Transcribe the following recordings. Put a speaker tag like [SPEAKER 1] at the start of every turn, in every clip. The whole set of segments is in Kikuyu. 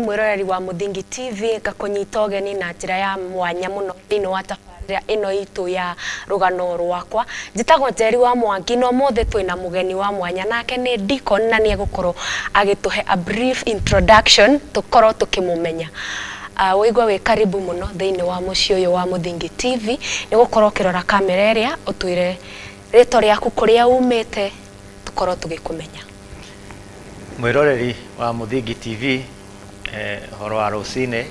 [SPEAKER 1] Mwĩroreri wa Mũthingi TV, ngakũnyita ũgeni na njĩra ya mwanya mũno thĩinĩ wa tabarĩra ĩno itũ ya Rũgano Rwakwa. Njĩtagwo Njeri wa Mwangi, na ũmũthĩ twĩna mũgeni wa mwanya, nake nĩ Deacon, na nĩ egũkorwo agĩtũhe a brief introduction tũkorwo tũkĩmũmenya. Wĩigua wĩ karibu mũno thĩinĩ wa mũciĩ ũyũ wa Mũthingi TV. Nĩ gũkorwo ũkĩrora kamera ĩrĩa, ũtwĩre rĩtwa rĩaku, kũrĩa umĩte, tũkorwo tũgĩkũmenya.
[SPEAKER 2] Mwĩroreri wa Mũthingi TV, ũhoro wa rũcinĩ,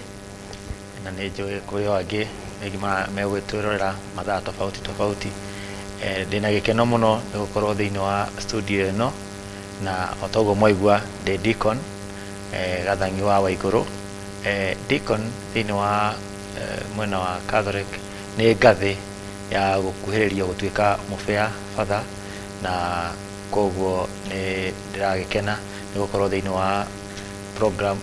[SPEAKER 2] na nĩ njũĩ kũrĩ o angĩ rĩngĩ megũgĩtwĩrorera mathaa tofauti tofauti. Ndĩna gĩkeno mũno nĩ gũkorwo thĩinĩ wa studio ĩno, na o toguo mwaigua, ndĩ Deacon Gathang'i wa Waigũrũ. Deacon thĩinĩ wa mwena wa Catholic nĩ ngathĩ ya gũkuhĩrĩria gũtuĩka mũbĩa batha, na koguo nĩ ndĩragĩkena nĩ gũkorwo thĩinĩ wa program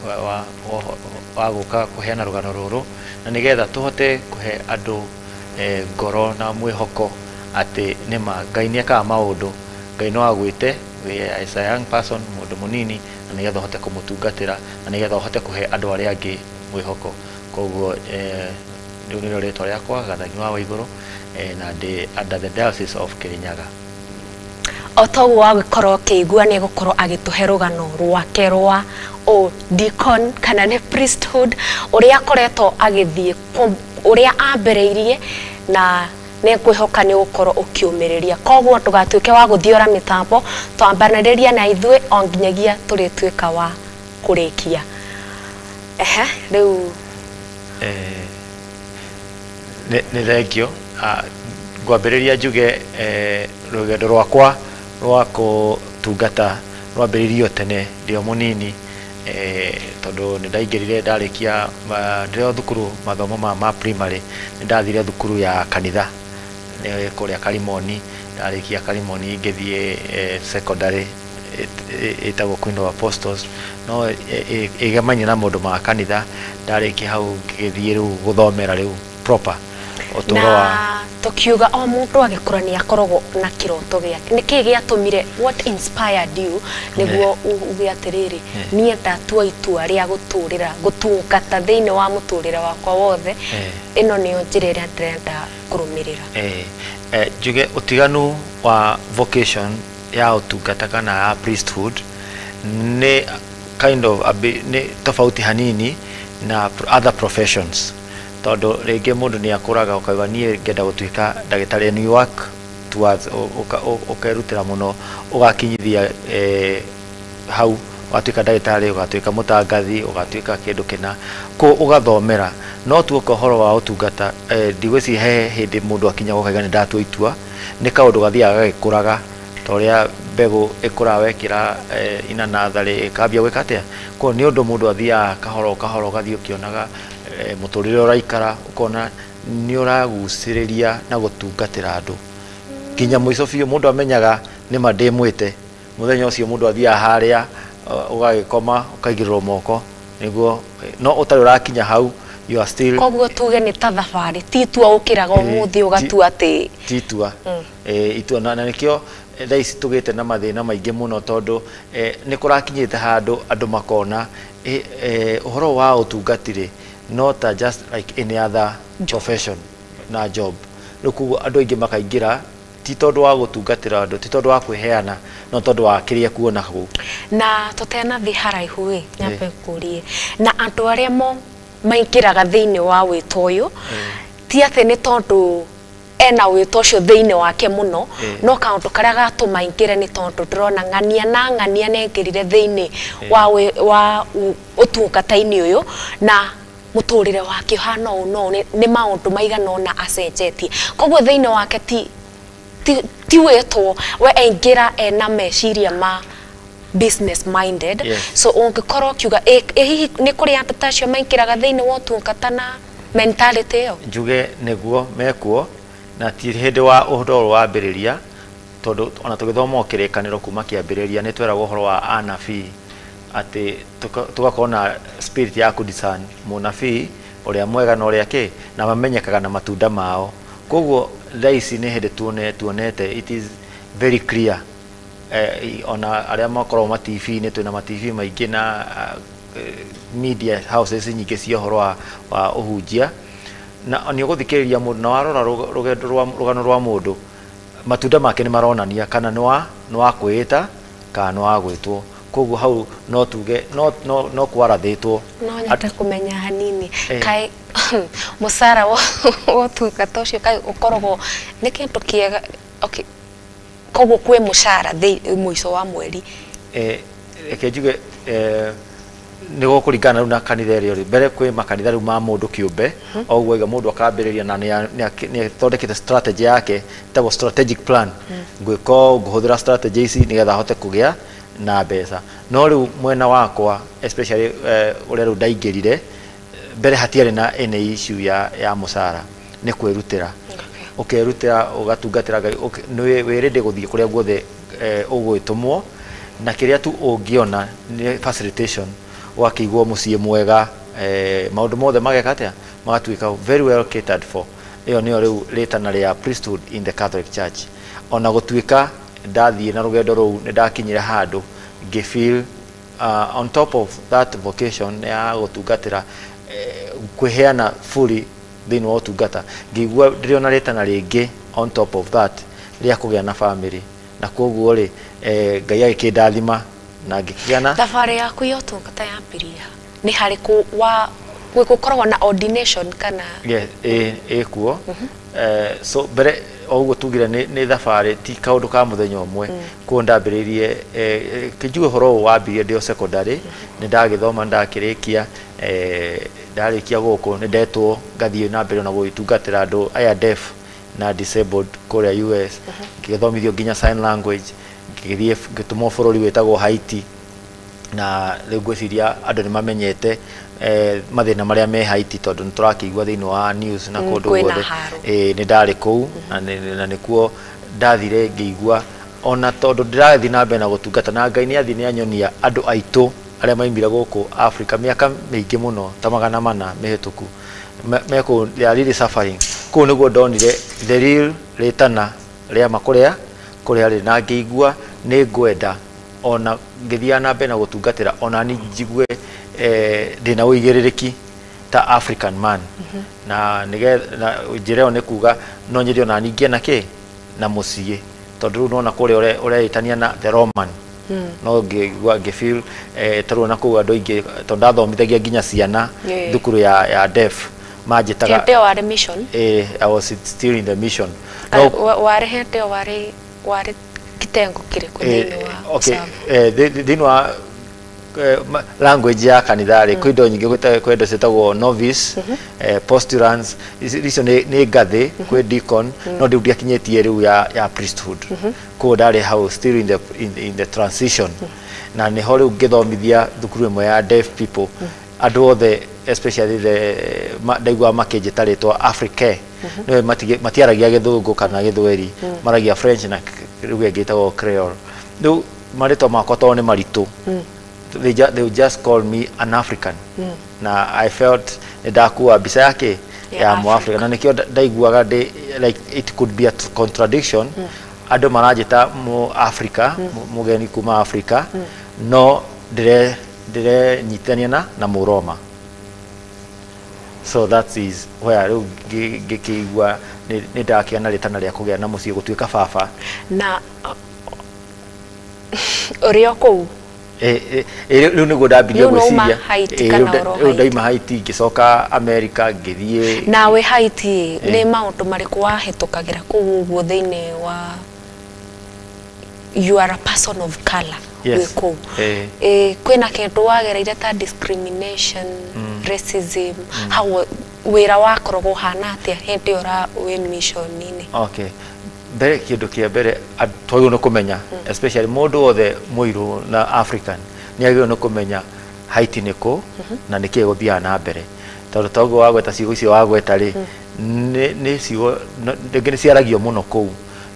[SPEAKER 2] wa gũka kũheana rũgano rũrũ, na nĩgetha tũhote kũhe andũ ngoro na mwĩhoko atĩ nĩma Ngai nĩ ekaga maũndũ. Ngai no agwĩte wĩ as a young person, mũndũ mũnini, na nĩgetha ũhote kũmũtungatĩra, na nĩgetha ũhote kũhe andũ arĩa angĩ mwĩhoko. Koguo rĩu nĩrĩo rĩtwa rĩakwa, Gathang'i wa Waigũrũ, na ndĩ under the Diocese of Kirinyaga.
[SPEAKER 1] O toguo wagĩkorwo ũkĩigua, nĩ egũkorwo agĩtũhe rũgano rwake rwa o deacon kana nĩ priesthood, ũrĩa akoretwo agĩthiĩ, ũrĩa ambĩrĩirie, na nĩ ngwĩhoka nĩ ũgũkorwo ũkĩũmĩrĩria. Koguo ndũgatuĩke wa gũthiora mĩtambo, twambanĩrĩria na ithuĩ o nginyagia tũrĩtuĩka wa kũrĩkia. Ehe, rĩu.
[SPEAKER 2] Nĩ thengio. Ngwambĩrĩria njuge rũgendo rwakwa rwa kũtungata rwambĩrĩirio tene ndĩ o mũnini, tondũ nĩ ndaingĩrire ndarĩkia ndĩrĩ o thukuru mathomo ma primary, nĩ ndathire thukuru ya kanitha nĩ kũrĩa Karimoni. Ndarĩkia Karimoni, ngĩthiĩ secondary ĩtagwo Queen of Apostles, no ĩgemaine na maũndũ ma kanitha. Ndarĩkia hau, ngĩgĩthiĩ rĩu gũthomera rĩu proper ũtũũro wa
[SPEAKER 1] Na tukiuga o mũndũ agĩkũra nĩ akoragwo na kĩroto gĩake, nĩkĩ gĩatũmire, what inspired you nĩguo uge atĩrĩrĩ, niĩ ndatua itua rĩa gũtũrĩra gũtungata thĩinĩ wa mũtũrĩre wakwa wothe, ĩno nĩyo njĩra ĩrĩa ndĩrenda kũrũmĩrĩra?
[SPEAKER 2] Njuge ũtiganu wa vocation ya ũtungata kana ya priesthood nĩ kind of a bit, nĩ tofauti hanini na other professions, tondũ rĩngĩ mũndũ nĩ akũraga ũkauga, "Niĩ ngenda gũtuĩka ndagĩtarĩ," and you work towards, ũkerutĩra mũno ũgakinyithia hau, ũgatuĩka ndagĩtarĩ, ũgatuĩka mũtangathi, ũgatuĩka kĩndũ kĩna, kũ ũgathomera. No tuoka ũhoro wa ũtungata, ndigwĩciria he hĩndĩ mũndũ akinya ũkaiga nĩ ndatua itua. Nĩ kaũndũ gathiaga gagĩkũraga ta ũrĩa mbegũ ĩkũraga wekĩra ina natharĩ, ĩkambia gwĩka atĩa. Koguo nĩ ũndũ mũndũ athiaga kahora o kahora, ũgathiĩ ũkĩonaga mũtũrĩre ũraikara, ũkona nĩ ũragucĩrĩria na gũtungatĩra andũ nginya mũico biũ. Mũndũ amenyaga nĩma ndĩmwĩte mũthenya ũcio, mũndũ athiaga harĩa ũgagĩkoma, ũkaigĩrĩrwo moko nĩguo, no ũtarĩ ũrakinya hau, you are still
[SPEAKER 1] Koguo tuge nĩ ta thabarĩ, ti itua ũkĩraga ũmũthĩ ũgatua atĩ
[SPEAKER 2] Ti itua. Itua na nĩkĩo thaa ici tũgĩte na mathĩna maingĩ mũno, tondũ nĩ kũrakinyĩte handũ andũ makona ũhoro wa ũtungati rĩ, no ta just like any other profession na job. Rĩu koguo andũ aingĩ makaingĩra ti tondũ wa gũtungatĩra andũ, ti tondũ wa kwĩheana, no tondũ wa kĩrĩa kuona kũu.
[SPEAKER 1] Na tũtenathiĩ haraihu ĩ, nyambe ngũrie, na andũ arĩa mo maingĩraga thĩinĩ wa wĩto ũyũ, ti atĩ nĩ tondũ ena wĩto ũcio thĩinĩ wake mũno, no kaũndũ karĩa gatũma aingĩre nĩ tondũ ndĩrona ng'ania na ng'ania nĩaingĩrire thĩinĩ wa ũtungata-inĩ ũyũ, na mũtũrĩre wake ũhana ũũ no nĩ maũndũ maigana ũna acenjetie. Koguo thĩinĩ wake ti wĩtwo, we aingĩra ena meciria ma business minded. So ũngĩkorwo ũkiuga ĩ hihi nĩ kũrĩ andũ ta acio maingĩraga thĩinĩ wa ũtungata na mentality ĩyo?
[SPEAKER 2] Njuge nĩguo mekuo, na ti hĩndĩ wa ũhoro ũyũ wambĩrĩria, tondũ ona tũgĩthoma o Kĩrĩkanĩro kuma kĩambĩrĩria, nĩ tweragwo ũhoro wa anabii, atĩ tũgakorwo na spirit ya kũdiscern mũnabii ũrĩa mwega na ũrĩa kĩ, na mamenyekaga na matunda mao. Koguo thaa ici nĩ hĩndĩ tuonete it is very clear, ona arĩa makoragwo ma TV-inĩ, twĩna ma TV maingĩ na media houses nyingĩ cia ũhoro wa ũhunjia, na nĩ ũgũthikĩrĩria mũndũ na warora rũgendo rwa rũgano rwa mũndũ, matunda make nĩ maronania kana nĩ wa kwĩĩta kana nĩ wa gwĩtwo. Koguo hau no tuge no kwarathĩtwo.
[SPEAKER 1] No nyende kũmenya hanini, kaĩ mũcara wa ũtungata ũcio kaĩ ũkoragwo nĩ kĩndũ kĩega? Okay, koguo kwĩ mũcara mũico wa mweri?
[SPEAKER 2] Reke njuge, nĩ gũkũringana rĩu na kanitha ĩrĩa ũrĩ. Mbere kwĩ makanitha rĩu ma mũndũ kĩũmbe, o ũguo aiga mũndũ akambĩrĩria na nĩ athondekete strategy yake, ĩtagwo strategic plan, ngwĩka ũũ, ngũhũthĩra strategy ici nĩgetha ahote kũgĩa na mbeca. No rĩu mwena wakwa, especially ũrĩa rĩu ndaingĩrire, mbere hatiarĩ na any issue ya mũcara, nĩ kwĩrutĩra. Ũkerutĩra ũgatungatĩra Ngai, nĩ wĩ ready gũthiĩ kũrĩa guothe ũgwĩtũmwo, na kĩrĩa tu ũngĩona nĩ facilitation, ũgakĩigwo mũciĩ mwega, maũndũ mothe mageka atĩa, magatuĩka very well catered for. Ĩyo nĩyo rĩu rĩtana rĩa priesthood in the Catholic Church. Ona gũtuĩka ndathiĩ na rũgendo rũu, nĩ ndakinyire handũ ngĩfeel on top of that vocation ya gũtungatĩra, kwĩheana fully thĩinĩ wa ũtungata, ngĩigua ndĩrĩona rĩtana rĩngĩ on top of that rĩa kũgĩa na family, na koguo rĩ, Ngai agĩkĩndathima na ngĩkĩgĩa na
[SPEAKER 1] Thabarĩ yaku ya ũtungata yambirie nĩ harĩ kũ wa gũkoragwo na ordination kana?
[SPEAKER 2] Yes, ĩ kuo. So mbere o ũguo tugire nĩ thabarĩ, ti kaũndũ ka mũthenya ũmwe. Kuo ndambĩrĩirie, kĩnjuge ũhoro ũyũ wambirie ndĩ o secondary, nĩ ndagĩthoma, ndakĩrĩkia, ndarĩkia gũkũ nĩ ndetwo ngathiĩ na mbere na gũgĩtungatĩra andũ aya deaf na disabled kũrĩa US, ngĩgĩthomithio nginya sign language, ngĩgĩthiĩ ngĩtũmwo bũrũri wĩtagwo Haiti, na rĩu ngwĩciria andũ nĩ mamenyete mathĩna marĩa me Haiti tondũ nĩ tũrakĩigua thĩinĩ wa news na kũndũ
[SPEAKER 1] Kwĩna
[SPEAKER 2] guothe.
[SPEAKER 1] haro.
[SPEAKER 2] Nĩ ndarĩ kũu na nĩkuo ndathire ngĩigua ona tondũ ndĩrathiĩ na mbere na gũtungata na Ngai nĩ athiĩ nĩ anyonia andũ aitũ arĩa maimire gũkũ Africa mĩaka mĩingĩ mũno ta 400 mĩhĩtũku me kũu, they are really suffering. Kũu nĩguo ndonire the real rĩtana rĩa ma kũrĩa kũrĩa rĩ, na ngĩigua nĩ ngwenda ona ngĩthiaga na mbere na gũtungatĩra ona ni njigue ndĩna ũigĩrĩrĩki ta African man, na nĩgetha na njĩra ĩyo nĩ kuga no nyende ona ningĩ na kĩ na mũciĩ, tondũ rĩu nona kũrĩa ũreĩtania na the Roman, no ngĩigua ngĩfeel tarĩu ona kũu andũ aingĩ, tondũ ndathomithagia nginya ciana thukuru ya deaf, manjĩtaga
[SPEAKER 1] Hĩndĩ ĩyo warĩ mission?
[SPEAKER 2] I was still in the mission. No,
[SPEAKER 1] Warĩ hĩndĩ ĩyo warĩ kitengo kĩrĩkũ thĩinĩ wa
[SPEAKER 2] okay,
[SPEAKER 1] serve?
[SPEAKER 2] Thĩinĩ wa language ya kanitha rĩ, kwĩ indo nyingĩ, kwĩ indo ciĩtagwo novice, postulants, icio nĩ ngathĩ, kwĩ deacon, no rĩu ndiakinyĩtie rĩu ya priesthood. Koguo ndarĩ hau still in the transition, na nĩho rĩu ngĩthomithia thukuru ĩmwe ya deaf people, andũ othe especially the ndaiguaga makĩnjĩta rĩtwa Afrique, nĩwe matiaragia Gĩthũngũ kana Gĩthweri, maragia French na rĩu ĩngĩ ĩtagwo Creole. Rĩu marĩtwa makwa tondũ nĩ maritũ, they would just call me an African, na I felt nĩ ndakua mbica yake
[SPEAKER 1] ya
[SPEAKER 2] ya Mũafrika, na nĩkĩo ndaiguaga ndĩ like it could be a contradiction, andũ maranjĩta mu Africa, mũgeni kuma Africa, no ndĩrenyitithania na Mũroma. So that is where rĩu ngĩkĩigua nĩ ndakĩgĩa na rĩtana rĩa kũgĩa na mũciĩ, gũtuĩka baba.
[SPEAKER 1] Na ũrĩ o kũu?
[SPEAKER 2] Rĩu nĩguo ndambirie
[SPEAKER 1] Rĩu nĩ wauma
[SPEAKER 2] gwĩciria.
[SPEAKER 1] Haiti
[SPEAKER 2] Rĩu
[SPEAKER 1] kana ũro
[SPEAKER 2] rĩu
[SPEAKER 1] Haiti?
[SPEAKER 2] Ndaima Haiti, ngĩcoka America, ngĩthiĩ.
[SPEAKER 1] Nawe Haiti, nĩ maũndũ marĩkũ wahĩtũkagĩra kũu ũguo thĩinĩ wa you are a person of color
[SPEAKER 2] Yes.
[SPEAKER 1] wĩ kũu? Kwĩna kĩndũ wagereire ta discrimination, racism? How wĩra wakoragwo ũhana atĩa hĩndĩ ĩyo wĩ mission-inĩ?
[SPEAKER 2] Okay, mbere, kĩndũ kĩa mbere twagĩrĩirwo nĩ kũmenya, especially mũndũ wothe mũirũ na African, nĩ agĩrĩirwo nĩ kũmenya Haiti nĩ kũ na nĩ kĩĩ gũthiaga na mbere, tondũ toguo wagweta ciugo icio wagweta rĩ, nĩ ciugo rĩngĩ nĩ ciaragio mũno kũu,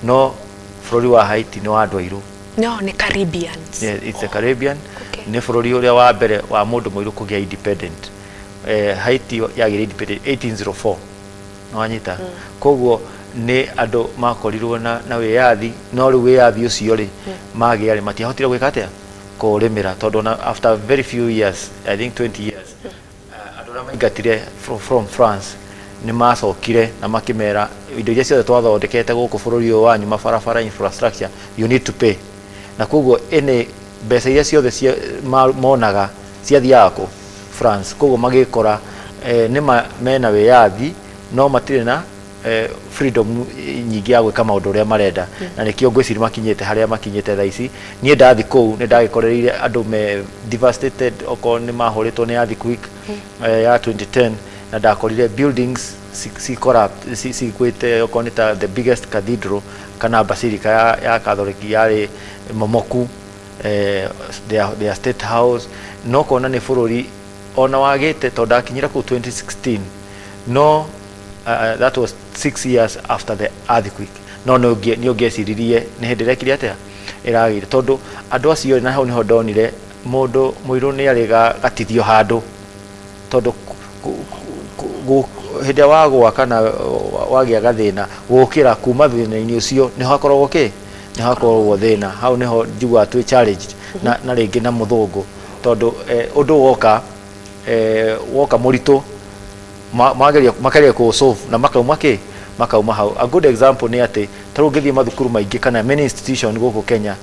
[SPEAKER 2] no bũrũri wa Haiti nĩ wa andũ airũ.
[SPEAKER 1] No nĩ Caribbeans?
[SPEAKER 2] Yeah, it's a Caribbean.
[SPEAKER 1] Okay.
[SPEAKER 2] Nĩ bũrũri ũrĩa wa mbere wa mũndũ mũirũ kũgĩa independent. Haiti yagĩire independent 1804, nĩwanyita? Koguo nĩ andũ makorirwo na wĩyathi, no rĩu wĩyathi ũcio rĩ magĩa rĩ, matiahotire gwĩka atĩa, kũrĩmĩra tondũ ona after very few years, I think 20 years, andũ arĩa maingatire from France nĩ macokire na makĩmera indo iria ciothe twathondekete gũkũ bũrũri ũyũ wanyu, mabarabara, infrastructure, you need to pay. Na koguo ĩnĩ mbeca iria ciothe monaga ciathiaga kũ France. Koguo magĩkora nĩma mena wĩyathi no matirĩ na freedom nyingĩ ya gwĩka maũndũ ũrĩa marenda. Na nĩkĩo ngwĩciria makinyĩte harĩa makinyĩte thaa ici. Niĩ ndathi kũu nĩ ndagĩkorereire andũ me devastated, okorwo nĩ mahũrĩtwo nĩ earthquake ya 2010, na ndakorire buildings ci collapse, cigwĩte, okorwo nĩ ta the biggest cathedral kana basilica ya Catholic yarĩ momoku, their state house. No kona nĩ bũrũri ona wagĩte, tondũ ndakinyire kũu 2016, no that was 6 years after the earthquake. No nĩ ũngĩeciririe nĩ hĩndĩ ĩrekire atĩa ĩragĩire, tondũ andũ acio na hau nĩho ndonire mũndũ mũirũ nĩ arĩ gatithio handũ, tondũ hĩndĩ ĩrĩa wagwa kana wagĩa gathĩna, gũkĩra kuma thĩna-inĩ ũcio nĩho hakoragwo kĩ, nĩho hakoragwo thĩna. Hau nĩho njiguaga twĩ challenged na rĩngĩ na mũthũngũ, tondũ ũndũ woka, woka mũritũ, mageria makageria kũ solve na makauma kĩ, makauma hau. A good example nĩ atĩ ta rĩu ũngĩthiĩ mathukuru maingĩ kana many institution gũkũ Kenya,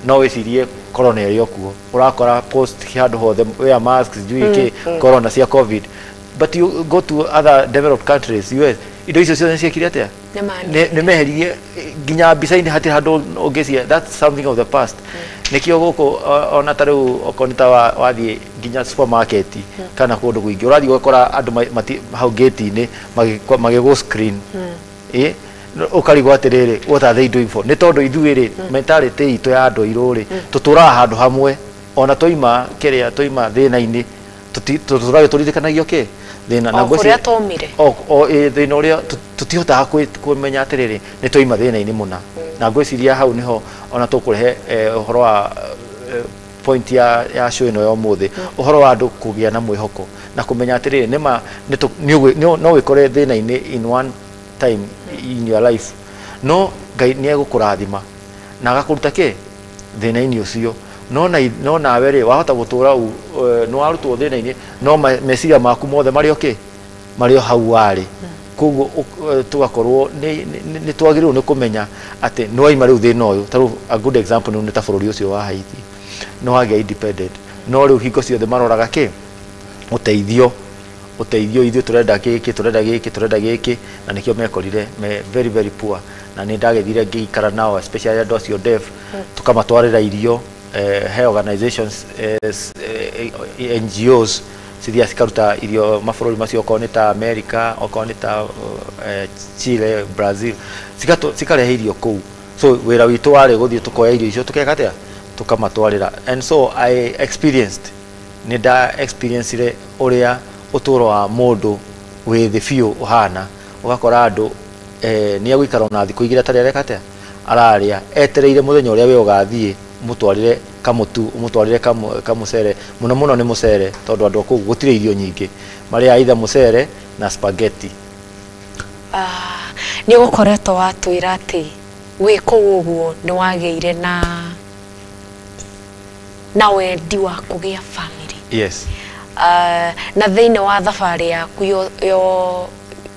[SPEAKER 2] no wĩcirie corona ĩrĩ o kuo. Ũrakora post handũ hothe, wear masks, sijui kĩ, corona cia COVID. But you go to other developed countries, US, indo icio ciothe ciekire atĩa? Nĩ meheririe nginya mbica-inĩ, hatirĩ handũ ũngĩcia. That's something of the past. Nĩkĩo gũkũ ona ta rĩu okorwo nĩ ta wathiĩ nginya supermarket kana kũndũ kũingĩ, ũrathiĩ ũgakora andũ hau gate-inĩ magĩgũ screen, ĩ ũkarigwo atĩrĩrĩ, what are they doing for? Nĩ tondũ ithuĩ rĩ, mentality itũ ya andũ airũ rĩ, tũtũraga handũ hamwe. Ona twaima kĩrĩa, twaima thĩna-inĩ, tũtũraga tũririkanagio kĩ thĩna.
[SPEAKER 1] O kũrĩa twaumire.
[SPEAKER 2] O ĩ, thĩna ũrĩa tũtihotaga kũmenya atĩrĩrĩ, nĩ twaima thĩna-inĩ mũna. Na ngwĩciria hau nĩho ona tũkũrehe ũhoro wa point ya show ĩno ya ũmũthĩ, ũhoro wa andũ kũgĩa na mwĩhoko na kũmenya atĩrĩrĩ, nĩma no wĩkore thĩna-inĩ in one time in your life, no Ngai nĩ egũkũrathima na agakũruta kĩ thĩna-inĩ ũcio. No nawe rĩ, wahota gũtũra nĩ warutwo thĩna-inĩ, no meciria maku mothe marĩ o kĩ, marĩ o hau warĩ. Koguo tũgakorwo nĩ twagĩrĩirwo nĩ kũmenya atĩ nĩ waima rĩu thĩna ũyũ. Ta rĩu a good example nĩ ta bũrũri ũcio wa Haiti, nĩ wagĩa independent, no rĩu hingo ciothe maroraga kĩ? Ũteithio, ũteithio, ithuĩ tũrenda gĩkĩ, tũrenda gĩkĩ, tũrenda gĩkĩ. Na nĩkĩo mekorire me very very poor. Na nĩ ndagĩthire ngĩikara nao, especially andũ acio deaf, tũkamatwarĩra irio. He organizations, NGOs cithiaga cikaruta irio mabũrũri macio, okorwo nĩ ta America, okorwo nĩ ta Chile, Brazil, cikarehe irio kũu. So wĩra witũ warĩ gũthiĩ tũkoya irio icio, tũkeka atĩa, tũkamatwarĩra. And so I experienced, nĩ nda experiencire ũrĩa ũtũũro wa mũndũ wĩ thĩ biũ ũhana. Ũgakora andũ nĩ egũikara ona thikũ 2 atarĩ areka atĩa, ararĩa, etereire mũthenya ũrĩa we ũgathiĩ ũmũtwarĩre kamũtu, ũmũtwarĩre kamũcere. Mũno mũno nĩ mũcere, tondũ andũ a kũu gũtirĩ irio nyingĩ marĩaga, either mũcere na spaghetti.
[SPEAKER 1] Ah, nĩ ũgũkoretwo watwĩra atĩ wĩ kũu ũguo nĩ wagĩire na wendi wa kũgĩa family.
[SPEAKER 2] Yes.
[SPEAKER 1] Na thĩinĩ wa thabarĩ yaku yo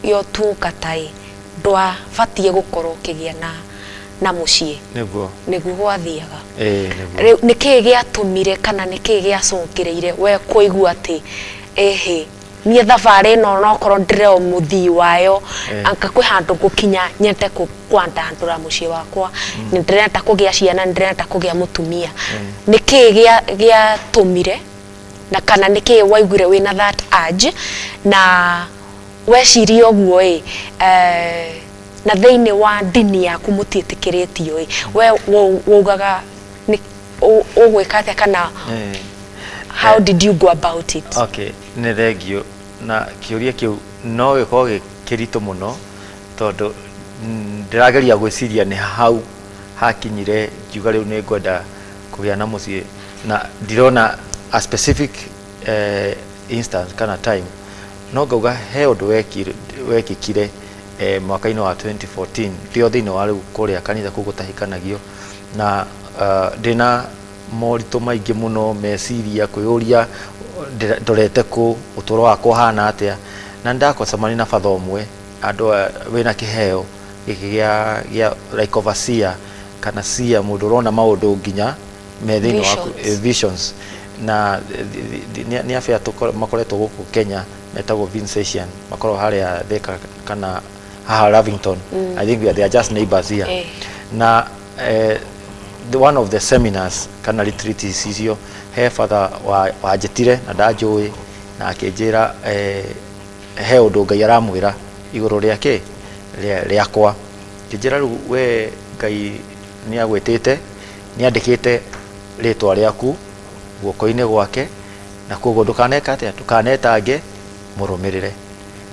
[SPEAKER 1] ũtungata ĩ, ndwabatiĩ gũkorwo ũkĩgĩa na mũciĩ?
[SPEAKER 2] Nĩguo.
[SPEAKER 1] Nĩguo gwathiaga?
[SPEAKER 2] Ĩĩ, nĩguo.
[SPEAKER 1] Rĩu nĩkĩĩ gĩatũmire kana nĩkĩĩ gĩacũngĩrĩire we kũigua atĩ ĩhĩ, niĩ thabarĩ ĩno nokorwo ndĩrĩ o mũthii wayo, anga kwĩ handũ ngũkinya nyende kwandandũra mũciĩ wakwa, nĩ ndĩrenda kũgĩa ciana, nĩ ndĩrenda kũgĩa mũtumia? Nĩkĩĩ gĩatũmire na kana nĩkĩĩ waiguire wĩna that urge na weciria ũguo ĩ, na thĩinĩ wa ndini yaku mũtiĩtĩkĩrĩtio ĩ, we waugaga ũgwĩka atĩa kana how did you go about it?
[SPEAKER 2] Okay, nĩ thengio na kĩũria kĩu. No gĩkorwo gĩ kĩritũ mũno, tondũ ndĩrageria gwĩciria nĩ hau hakinyire ngiuga rĩu nĩ ngwenda kũgĩa na mũciĩ, na ndirona a specific instance kana time. No ngauga he ũndũ wekĩkire mwaka-inĩ wa 2014, ndĩ o thĩinĩ wa rĩu kũrĩa kanitha kũu gũtahikanagio, na ndĩna moritũ maingĩ mũno, meciria kwĩyũria ndorete kũ, ũtũro wakwa ũhana atĩa. Na nĩndacemania na batha ũmwe andũ wĩna kĩheo gĩkĩ gĩa like overseer kana seer, mũndũ ũrona maũndũ nginya me thĩinĩ waku, visions. Na nĩ abĩa makoretwo gũkũ Kenya metagwo Vincentian, makoragwo harĩa Thika kana haha Lavington. I think they are just neighbors here. Na one of the seminars kana retreats icio he father wanjĩtire na ndanjũĩ, na akĩnjĩra he ũndũ Ngai aramwĩra igũrũ rĩake rĩakwa. Akĩnjĩra rĩu we Ngai nĩ agwĩtĩte, nĩ andĩkĩte rĩtwa rĩaku guoko-inĩ gwake, na koguo ndũkaneka atĩa, ndũkanetange, mũrũmĩrĩre.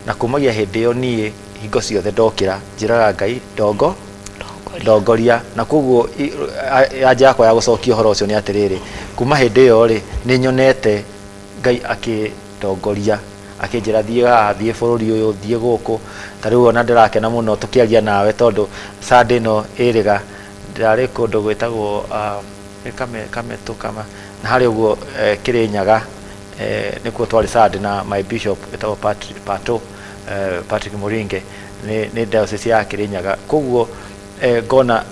[SPEAKER 2] Na kumagia hĩndĩ ĩyo niĩ hingo ciothe ndokĩra njĩraga Ngai ndongoria. Na koguo anja yakwa ya gũcokia ũhoro ũcio nĩ atĩrĩrĩ, kuma hĩndĩ ĩyo rĩ nĩ nyonete Ngai akĩndongoria, akĩnjĩra thiĩ haha, thiĩ bũrũri ũyũ, thiĩ gũkũ. Ta rĩu ona ndĩrakena mũno tũkĩaria nawe tondũ Sunday ĩno ĩrĩga ndĩrarĩ kũndũ gwĩtagwo Kametũ kama na harĩa ũguo Kĩrĩnyaga, nĩkuo twarĩ Sunday na my bishop ĩtagwo Pato Patrick Muringe, nĩ diocese ya Kĩrĩnyaga. Koguo ngona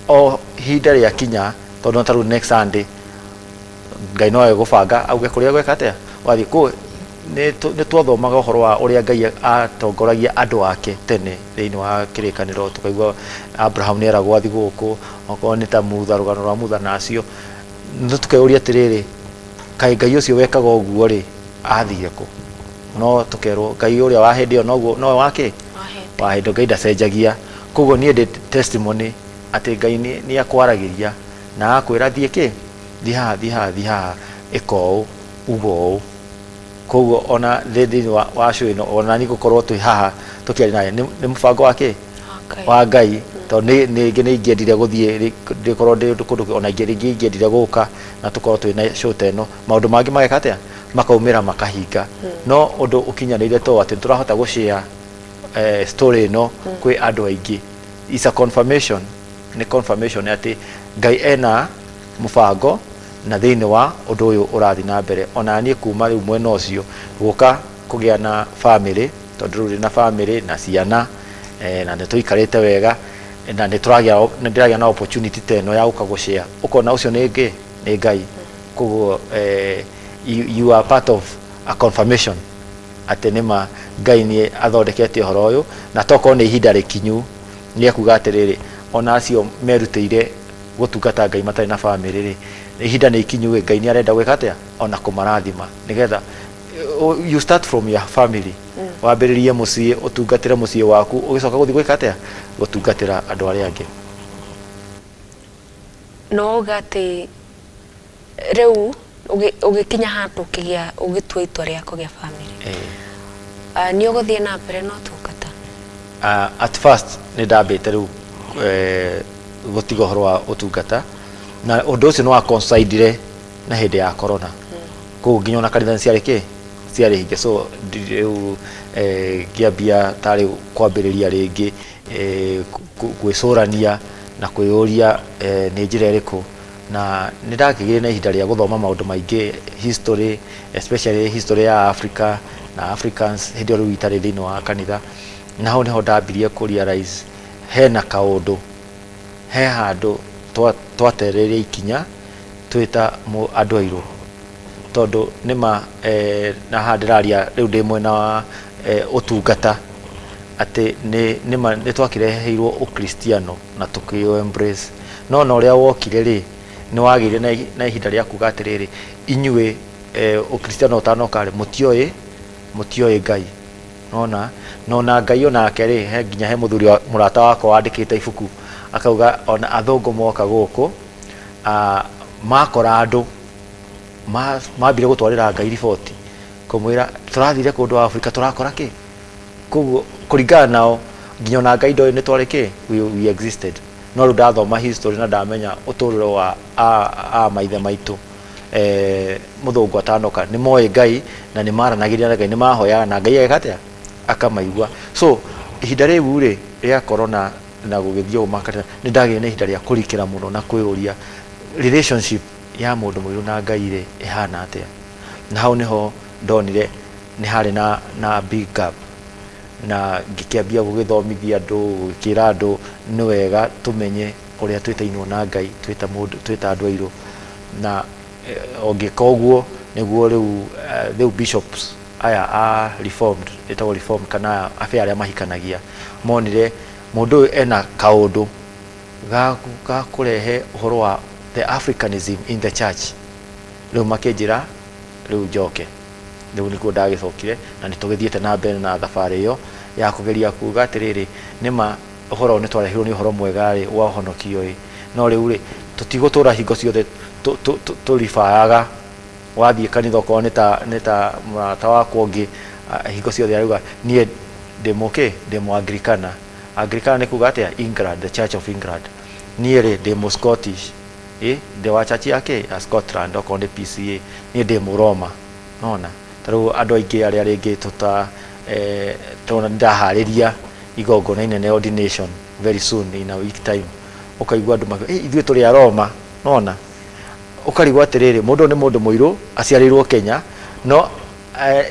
[SPEAKER 2] o ihinda rĩakinya, tondũ ta rĩu next Sunday Ngai no egũbanga auge kũrĩa gweka atĩa wathiĩ. Kũu nĩ twathomaga ũhoro wa ũrĩa Ngai atongoragia andũ ake tene thĩinĩ wa kĩrĩkanĩro, tũkaigua Abraham nĩ eragwo athiĩ gũkũ, okorwo nĩ ta Mutha, rũgano rwa Mutha na acio. No tũkeyũria atĩrĩrĩ, kaĩ Ngai ũcio wekaga ũguo rĩ athire kũ? No tũkerwo Ngai ũrĩa wa hĩndĩ ĩyo noguo nowe wake wa hĩndĩ, Ngai ndacenjagia. Koguo niĩ ndĩ testimony atĩ Ngai nĩ akwaragĩria na agakwĩra thiĩ kĩ, thiĩ haha, thiĩ haha, thiĩ haha, ĩka ũũ, uga ũũ. Koguo ona thĩinĩ wa show ĩno ona niĩ gũkorwo twĩ haha tũkĩaria nawe nĩ mũbango wa kĩ wa Ngai, tondũ nĩ nĩ ingĩendire gũthiĩ ndĩkorwo ndĩ kũndũ, ona rĩngĩ ingĩendire gũka na tũkorwo twĩ na show ta ĩno, maũndũ mangĩ mageka atĩa, makaumĩra makahinga. No ũndũ ũkinyanĩire to atĩ tũrahota gũshare story ĩno kwĩ andũ aingĩ. It's a confirmation, nĩ confirmation atĩ Ngai ena mũbango na thĩinĩ wa ũndũ ũyũ ũrathiĩ na mbere. Ona niĩ kuma rĩu mwena ũcio gũka kũgĩa na family, tondũ rĩu ndĩ na family na ciana, na nĩ tũikarĩte wega, na nĩ tũragĩa, nĩ ndĩragĩa na opportunity ta ĩno ya gũka gũshare, ũkona ũcio nĩ ngĩ nĩ Ngai. Koguo you are part of a confirmation atĩ nĩma Ngai nĩ athondekete ũhoro ũyũ, na tokorwo nĩ ihinda rĩkinyu nĩ ekuga atĩrĩrĩ, ona acio merutĩire gũtungata Ngai matarĩ na family rĩ, ihinda nĩ ikinyu Ngai nĩ arenda gwĩka atĩa, ona kũmarathima, nĩgetha you start from your family, wambĩrĩrie mũciĩ, ũtungatĩre mũciĩ waku, ũgĩcoka gũthiĩ gwĩka atĩa, gũtungatĩra andũ arĩa angĩ.
[SPEAKER 1] No uga atĩ rĩu ũgĩkinya handũ ũkĩgĩa, ũgĩtua itua rĩa kũgĩa family, nĩ ũgũthiĩ na mbere na ũtungata?
[SPEAKER 2] At first nĩ ndambĩte rĩu gũtiga ũhoro wa ũtungata, na ũndũ ũcio nĩ wa coincidire na hĩndĩ ya corona. Koguo nginya ona kanitha ciarĩ kĩ, ciarĩ hinge. So rĩu ngĩambia tarĩ kwambĩrĩria rĩngĩ gwĩcũrania na kwĩyũria nĩ njĩra ĩrĩkũ. Na nĩ ndakĩgĩire na ihinda rĩa gũthoma maũndũ maingĩ, history, especially history ya Africa na Africans hĩndĩ ĩyo rĩu itarĩ thĩinĩ wa kanitha. Na hau nĩho ndambirie kũ realize hena kaũndũ, he handũ twatereire ikinya twĩta andũ airũ, tondũ nĩma na haha ndĩraria rĩu ndĩ mwena wa ũtungata, atĩ nĩma nĩ twakĩreheirwo ũkristiano na tũkĩũ embrace, no na ũrĩa wokire rĩ nĩ wagĩire na ihinda rĩa kuga atĩrĩrĩ, inyuĩ ũkristiano ũtanoka rĩ mũtioĩ Ngai. Nona nona Ngai onake rĩ he nginya he mũthuri wa mũrata wakwa wandĩkĩte ibuku akauga ona athũngũ moka gũkũ makora andũ mambire gũtwarĩra Ngai riboti kũmwĩra tũrathire kũndũ Afrika tũrakora kĩ. Koguo kũringana nao nginya ona Ngai ndoĩ nĩ twarĩ kĩ, we existed. No rĩu ndathoma history na ndamenya ũtũrĩre wa a maithe maitũ mũthũngũ atanoka nĩ moĩ Ngai na nĩ maranagĩria na Ngai, nĩ mahoyaga na Ngai ageka atĩa, akamaigua. So ihinda rĩu rĩ rĩa corona na gũgĩthiĩ ũguo makanitha, nĩ ndagĩire na ihinda rĩa kũrikĩra mũno na kwĩyũria Relationship ya mũndũ mũirũ na Ngai rĩ ĩhana atĩa? Na hau nĩho ndonire nĩ harĩ na big gap, na ngĩkĩambia gũgĩthomithia andũ, gũgĩkĩra andũ nĩ wega tũmenye ũrĩa twĩtainwo na Ngai twĩta mũndũ, twĩta andũ airũ. Na ũngĩka ũguo nĩguo rĩu rĩu bishops aya a Reformed, ĩtagwo Reformed, kana abe arĩa mahikanagia, monire mũndũ ũyũ ena kaũndũ ga kũrehe ũhoro wa the Africanism in the church. Rĩu makĩnjĩra rĩu njoke, rĩu nĩguo ndagĩcokire, na nĩ tũgĩthiĩte na mbere na thabarĩ ĩyo ya kũgeria kuga atĩrĩrĩ, nĩma ũhoro nĩ twarehirwo nĩ ũhoro mwega rĩ wa ũhonokio ĩ, no rĩu rĩ tũtigũtũra hingo ciothe tũribayaga. Wathiĩ kanitha okorwo nĩ ta mũrata wakwa ũngĩ, hingo ciothe arauga niĩ ndĩ mũkĩ, ndĩ mũ Anglikana. Anglikana nĩ kuga atĩa? England, the Church of England. Niĩ rĩ ndĩ mũ Scottish, ĩ ndĩ wa church yake ya Scotland, okorwo nĩ PCA. Niĩ ndĩ mũ Roma. Nona ta rĩu andũ aingĩ arĩa rĩngĩ tũta tondũ ndaharĩria igongona inene, ordination, very soon, in a week time, ũkaigua andũ makiuga, "Ithuĩ tũrĩ a Roma." Nona ũkarigwo atĩrĩrĩ, mũndũ ũyũ nĩ mũndũ mũirũ aciarĩirwo Kenya, no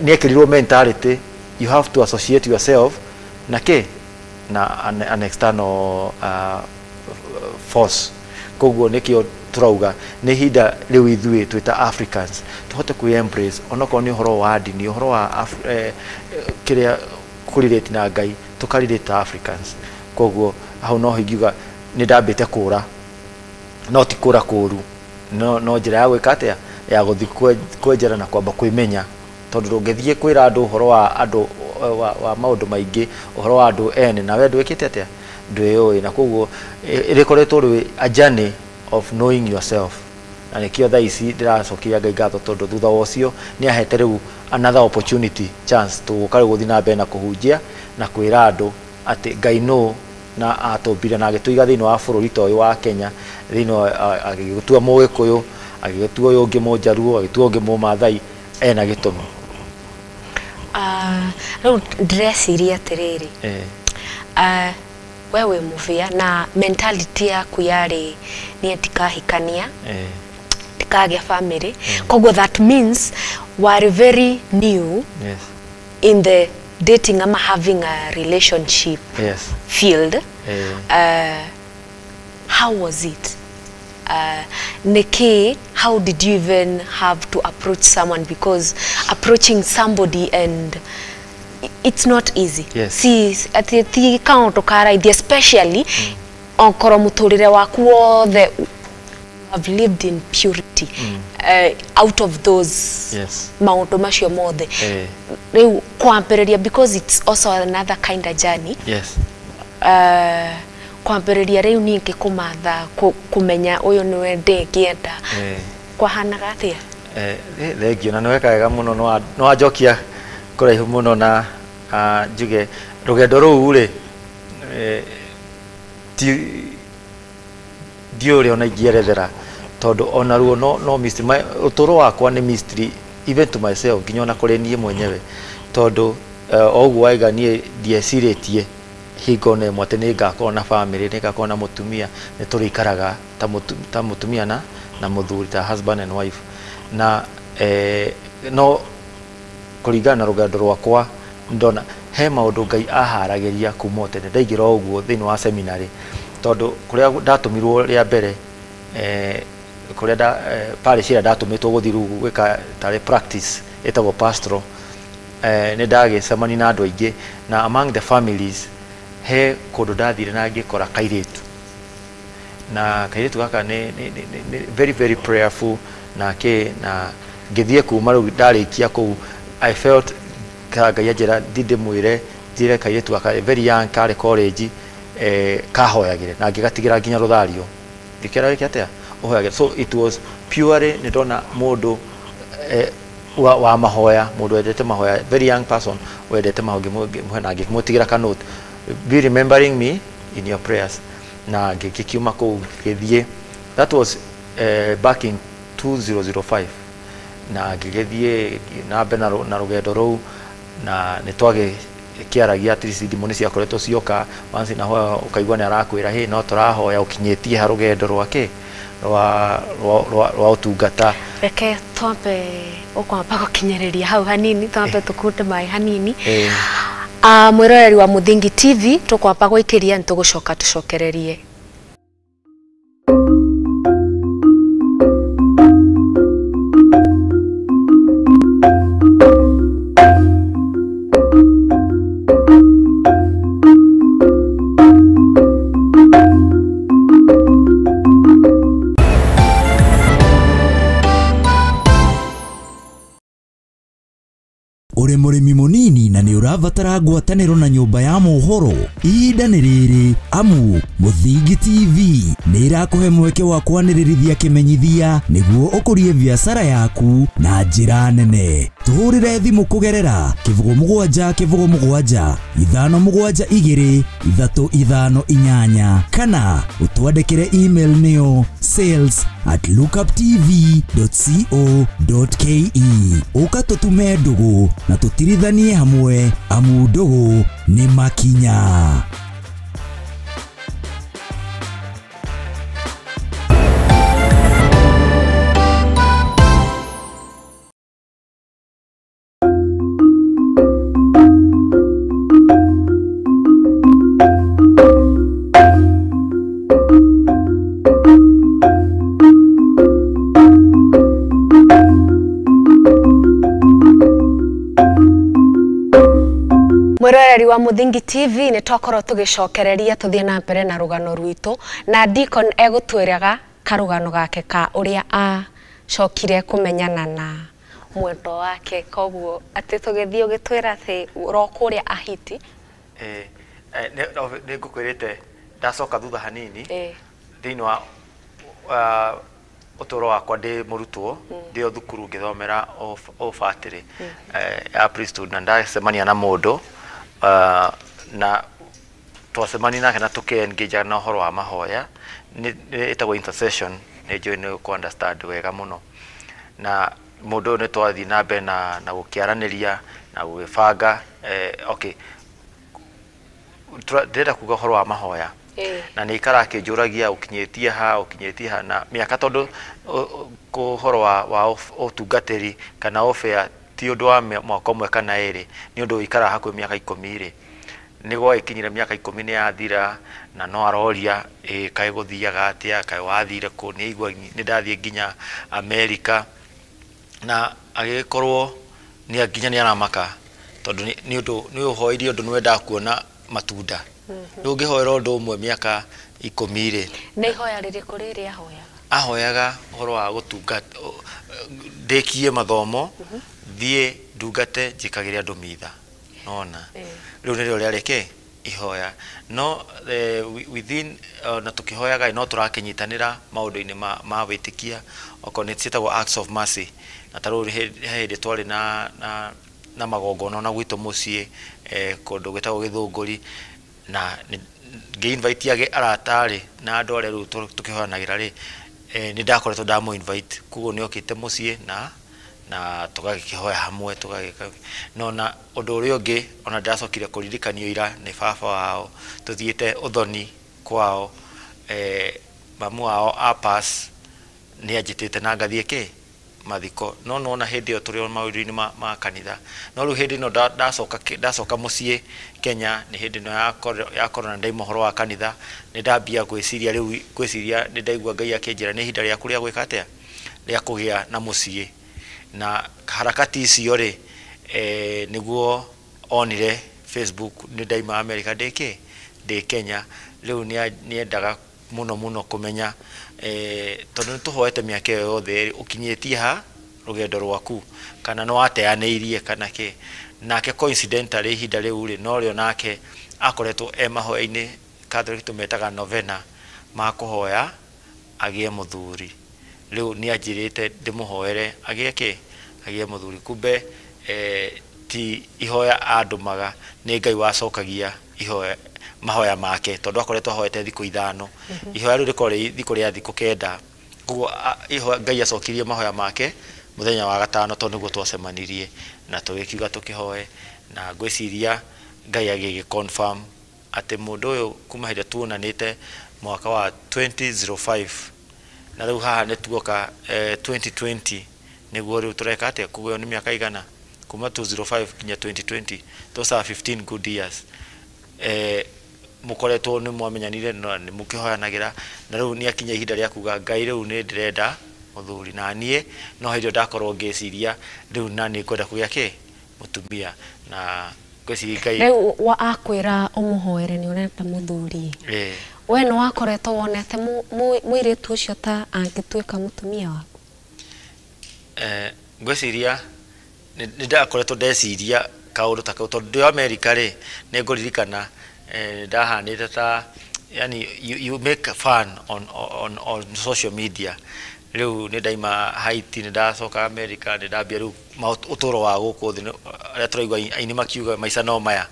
[SPEAKER 2] nĩ ekĩrirwo mentality you have to associate yourself na kĩ, na an external force. Koguo nĩkĩo tũrauga nĩ ihinda rĩu ithuĩ twĩta Africans tũhote kwĩ embrace, onokorwo nĩ ũhoro wa ndini, ũhoro wa kĩrĩa kũrelate na Ngai, tũkarelate ta Africans. Koguo hau no ingiuga nĩ ndambĩte kũra, no ti kũra kũru, no njĩra ya gwĩka atĩa, ya gũthiĩ kwenjera na kwamba kwĩmenya, tondũ ndũngĩthiĩ kwĩra andũ ũhoro wa andũ wa maũndũ maingĩ, ũhoro wa andũ ene, na we ndwĩkĩte atĩa, ndwĩyũĩ. Na koguo ĩrĩkoretwo rĩ a journey of knowing yourself, na nĩkĩo thaa ici ndĩracokeria Ngai ngatho, tondũ thutha wa ũcio nĩ ahete rĩu another opportunity, chance tũgũka rĩu gũthiĩ na mbere na kũhunjia na kwĩra andũ atĩ Ngai nũ, na atũmbire na agĩtũiga thĩinĩ wa bũrũri ta ũyũ wa Kenya, thĩinĩ wa agĩgĩtua Mũgĩkũyũ, agĩgĩtua ũyũ ũngĩ Mũnjaruo, agĩtua ũngĩ Mũmathai, ena gĩtũmi.
[SPEAKER 1] Rĩu ndĩreciria atĩrĩrĩ, we wĩ mũbĩa na mentality yaku yarĩ niĩ ndikahikania, ndikagĩa family, koguo that means warĩ very new in the dating ama having a relationship field. How was it? Niki, how did you even have to approach someone? Because approaching somebody and it's not easy. Si ati ti kaundu ka raithi, especially okorwo muturire waku wothe you have lived in purity, out of those maundu macio mothe. Riu kwambĩrĩria, because it's also another kind of journey, kwambĩrĩria rĩu ningĩ kũmatha kũmenya ũyũ nĩwe ndĩngĩenda, kwahanaga atĩa?
[SPEAKER 2] Thengio, na nĩ weka wega mũno, nĩ wanjokia kũraihu mũno, na njuge rũgendo rũu rĩ, ti ndiũĩ ũrĩa ona ingĩerethera, tondũ ona ruo no mystery. Ũtũũro wakwa nĩ mystery even to myself, nginya ona kũrĩ niĩ mwenyewe, tondũ o ũguo waiga, niĩ ndiecirĩtie hingo na ĩmwe atĩ nĩ ngakorwo na family, nĩ ngakorwo na mũtumia, nĩ tũrĩikaraga ta mũtumia na mũthuri, ta husband and wife. Na no kũringana na rũgendo rwakwa, ndona he maũndũ Ngai aharagĩria kuma o tene ndaingĩra o ũguo thĩinĩ wa seminary, tondũ kũrĩa ndatũmirwo rĩa mbere, kũrĩa parish ĩrĩa ndatũmĩtwo gũthiĩ rĩu gwĩka tarĩ practice ĩtagwo pastoral, nĩ ndagĩcemania na andũ aingĩ, na among the families he kũndũ ndathire na ngĩkora kairĩtu, na kairĩtu gaka nĩ very very prayerful na kĩ, na ngĩthiĩ kuma rĩu ndarĩkia kũu, I felt ka Ngai anjĩra thiĩ ndĩmwĩre, njĩre kairĩtu gaka very young, karĩ college, kahoyagĩre, na ngĩgatigĩra nginya rũthario, ngĩkĩra gĩke atĩa, ũhoyagĩre. So it was purely nĩ ndona mũndũ wa mahoya, mũndũ wendete mahoya, very young person wendete mahoya, ngĩmũhe na ngĩmũtigĩra ka note, "Be remembering me in your prayers." Na ngĩkiuma kũu ngĩthiĩ, that was back in 2005, na ngĩgĩthiĩ na mbere na rũgendo rũu, na nĩ twagĩkĩaragia at least thimũ nĩ ciakoretwo cioka, once in a while ũkaigua nĩ arakwĩra, "Hey, no tũrahoya ũkinyĩtie ha rũgendo rwake rwa ũtungata.
[SPEAKER 1] Reke twambe ũkwamba gũkinyĩrĩria hau hanini, twambe tũkunde maĩ hanini. Mwĩroreri wa Muthingi TV, tũkwamba gũikĩria nĩ tũgũcoka tũcokererie.
[SPEAKER 3] Uri mũrĩmi mũnini na nĩ ũrabatara ngwatanĩro na nyũmba ya mohoro, ihinda nĩ rĩrĩ amu Muthingi TV nĩ ĩrakũhe mweke wa kwanĩrĩrithia kĩmenyithia nĩguo ũkũrie biacara yaku na njĩra nene. Tũhũrĩre thimũ kũgerera 07 07 572 358 kana ũtwandĩkĩre email nĩyo sales@lookuptv.co.ke. Ũka tũtume ndũgũ na tũtirithanie hamwe amu ndũgũ nĩ makinya.
[SPEAKER 1] Mwĩroreri wa Muthingi TV, nĩ twakorwo tũgĩcokereria tũthiĩ na mbere na rũgano rwitũ, na Deacon egũtwĩraga karũgano gake ka ũrĩa acokire kũmenyana na mwendwa wake. Koguo atĩ tũgĩthiĩ ũgĩtwĩra atĩ ro kũrĩa Ahiti.
[SPEAKER 2] Nĩ ngũkwĩrĩte ndacoka thutha hanini thĩinĩ wa ũtũũro wakwa ndĩ mũrutwo, ndĩ o thukuru ngĩthomera ũbatĩrĩ ya priesthood, na ndacemania na mũndũ na twacemania nake na tũkĩ-engage na ũhoro wa mahoya, nĩ ĩtagwo intercession, nĩ njũĩ nĩ ũkũ understand wega mũno. Na mũndũ ũyũ nĩ twathiĩ na mbere na gũkĩaranĩria na gũgĩbanga. Okay, ndĩrenda kuga ũhoro wa mahoya na nĩ ikara akĩnjũragia ũkinyĩtie ha, ũkinyĩtie ha, na mĩaka, tondũ ũhoro wa ũtungatĩri kana ũbĩa ti ũndũ wa mwaka ũmwe kana ĩrĩ, nĩ ũndũ ũikaraga hakuhĩ mĩaka 10 rĩ, nĩ gwagĩkinyire mĩaka 10 nĩ yathira, na no aroria kaĩ gũthiaga atĩa, kaĩ wathire kũ, nĩ aigua nĩ ndathiĩ nginya Amerika, na agĩgĩkorwo nĩ nginya nĩ aramaka, tondũ nĩ ũndũ nĩ ũhoirie ũndũ nĩ wendaga kuona matunda. Rĩu ũngĩhoera ũndũ ũmwe mĩaka 10 rĩ.
[SPEAKER 1] Nĩ ihoya rĩrĩkũ rĩrĩ ahoyaga?
[SPEAKER 2] Ahoyaga ũhoro wa gũtungata, ndĩkie mathomo, thiĩ ndungate njĩkagĩre andũ mitha, nona rĩu nĩrĩo rĩarĩ kĩ ihoya. No within na tũkĩhoyaga no tũrakĩnyitanĩra maũndũ-inĩ ma wĩtĩkia, okorwo nĩ ciĩtagwo acts of mercy, na ta rĩu he hĩndĩ twarĩ na magongona na gwitũ mũciĩ kũndũ gwĩtagwo Gĩthũngũri, na ngĩ-invite arata rĩ na andũ arĩa rĩu tũkĩhoyanagĩra rĩ, nĩ ndakoretwo ndamũ invite, koguo nĩ okĩte mũciĩ na tũgagĩkĩhoya hamwe tũgagĩka. No na ũndũ ũrĩa ũngĩ ona ndacokire kũririkanio ira nĩ baba wao, tũthiĩte ũthoni kwao, mamu wao a pass nĩ anjĩtĩte na ngathiĩ kĩ mathiko, no nona hĩndĩ ĩyo tũrĩ o maũndũ-inĩ ma kanitha. No rĩu hĩndĩ ĩno ndacoka mũciĩ Kenya, nĩ hĩndĩ ĩno ya corona, ndaima ũhoro wa kanitha, nĩ ndambia gwĩciria rĩu, gwĩciria nĩ ndaigua Ngai akĩnjĩra nĩ ihinda rĩaku rĩa gwĩka atĩa, rĩa kũgĩa na mũciĩ. Na harakati icio rĩ, nĩguo onire Facebook nĩ ndaima America ndĩ kĩ, ndĩ Kenya. Rĩu nĩendaga mũno mũno kũmenya, tondũ nĩ tũhoete mĩaka ĩyo yothe, ũkinyĩtie ha rũgendo rwaku, kana nĩ wateanĩirie kana kĩ. Nake coincidentally ihinda rĩu rĩ, norĩo nake akoretwo e mahoya-inĩ Catholic tũmetaga novena, ma kũhoya agĩe mũthuri. Rĩu nĩ anjĩrĩte ndĩmũhoere agĩe kĩ, agĩe mũthuri. Kumbe ti ihoya andũmaga, nĩ Ngai wacokagia ihoya mahoya make, tondũ akoretwo ahoete thikũ 5. Ihoya rĩu rĩkorwo rĩ thikũ rĩa thikũ 9. Koguo Ngai acokirie mahoya make mũthenya wa 5, tondũ nĩguo twacemanirie na tũgĩkiuga tũkĩhoe, na ngwĩciria Ngai agĩgĩ confirm atĩ mũndũ ũyũ kuma hĩndĩ tuonanĩte mwaka wa 2005 Na rĩu haha nĩ tuoka 2020 nĩguo rĩu tũreka atĩa, koguo nĩ mĩaka igana kuma 205 nginya 2020, those are 15 good years. Mũkoretwo nĩ mwamenyanire na nĩ mũkĩhoyanagĩra, na rĩu nĩ akinya ihinda rĩa kuga Ngai rĩu nĩ ndĩrenda mũthuri, na niĩ no hĩndĩ ĩyo ndakorwo ngĩciria rĩu na nĩ ngwenda kũgĩa kĩ mũtumia, na ngwĩciria Ngai
[SPEAKER 1] Rĩu wa akwĩra ũmũhoere nĩ ũrenda mũthuri, we nĩ wakoretwo wonete mũirĩtu ũcio ta angĩtuĩka mũtumia waku?
[SPEAKER 2] Ngwĩciria nĩ ndakoretwo ndeciria kaũndũ ta kau, tondũ ndĩ Amerika rĩ, nĩ ngũririkana ndahanĩte ta yani you make fun on social media. Rĩu nĩ ndaima Haiti, nĩ ndacoka America, nĩ ndambia rĩu ũtũũro wa gũkũ thĩ arĩa tũraigua aini makiuga maica no maya.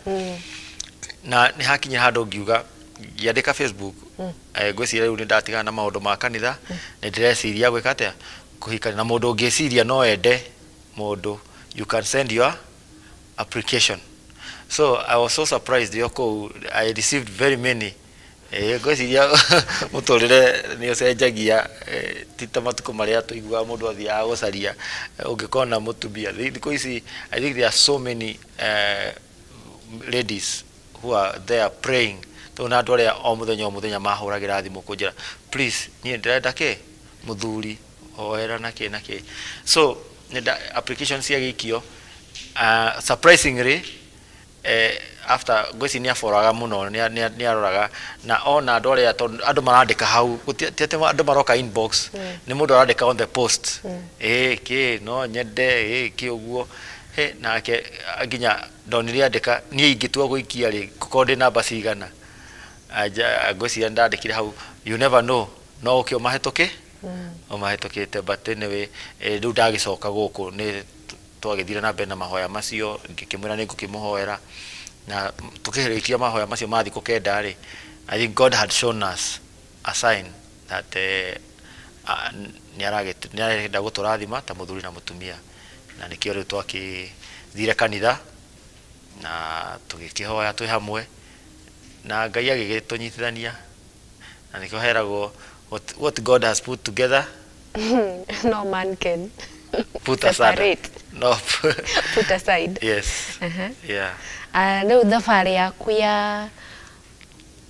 [SPEAKER 2] Na nĩ hakinya handũ ngiuga, ngĩandĩka Facebook, ngwĩciria rĩu nĩ ndatigana na maũndũ ma kanitha, nĩ ndĩreciria gwĩka atĩa, kũhikania na mũndũ ũngĩciria no ende mũndũ, you can send your application. So I was so surprised yo kũu I received very many. Ngwĩciria mũtũrĩre nĩ ũcenjagia, ti ta matukũ marĩa tũiguaga mũndũ athiaga gũcaria ũngĩkona mũtumia. Thikũ ici I think there are so many ladies who are there praying, tondũ na andũ arĩa o mũthenya o mũthenya mahũragĩra thimũ kũnjĩra, "Please, niĩ ndĩrenda kĩ mũthuri, hoera na kĩ na kĩ." So nĩ application ciagĩikio, surprisingly, after ngwĩciria nĩ aboraga mũno, nĩ aroraga na ona andũ arĩa, tondũ andũ marandĩka hau, ti atĩ andũ maroka inbox, nĩ mũndũ arandĩka on the post, ĩ kĩ no nyende ĩ kĩ ũguo. He nake nginya ndonire andĩka, niĩ ingĩtua gũikia rĩ, ngũkorwo ndĩ namba cigana? Anja ngwĩciria ndandĩkire hau, you never know, no ũke ũmahĩtũke ũmahĩtũkĩte. But anyway, rĩu ndagĩcoka gũkũ nĩ twagĩthire na mbere na mahoya macio, ngĩkĩmwĩra nĩ ngũkĩmũhoera, na tũkĩrĩkia mahoya macio ma thikũ 9 rĩ, I think God had shown us a sign that nĩ arenda gũtũrathima ta mũthuri na mũtumia, na nĩkĩo rĩu twakĩthire kanitha na tũgĩkĩhoya twĩ hamwe, na Ngai agĩgĩtũnyitithania, na nĩkĩo heragwo what God has put together
[SPEAKER 1] no man can
[SPEAKER 2] put aside.
[SPEAKER 1] Separate.
[SPEAKER 2] No.
[SPEAKER 1] Put aside.
[SPEAKER 2] Yes. Yeah.
[SPEAKER 1] Rĩu thabarĩ yaku ya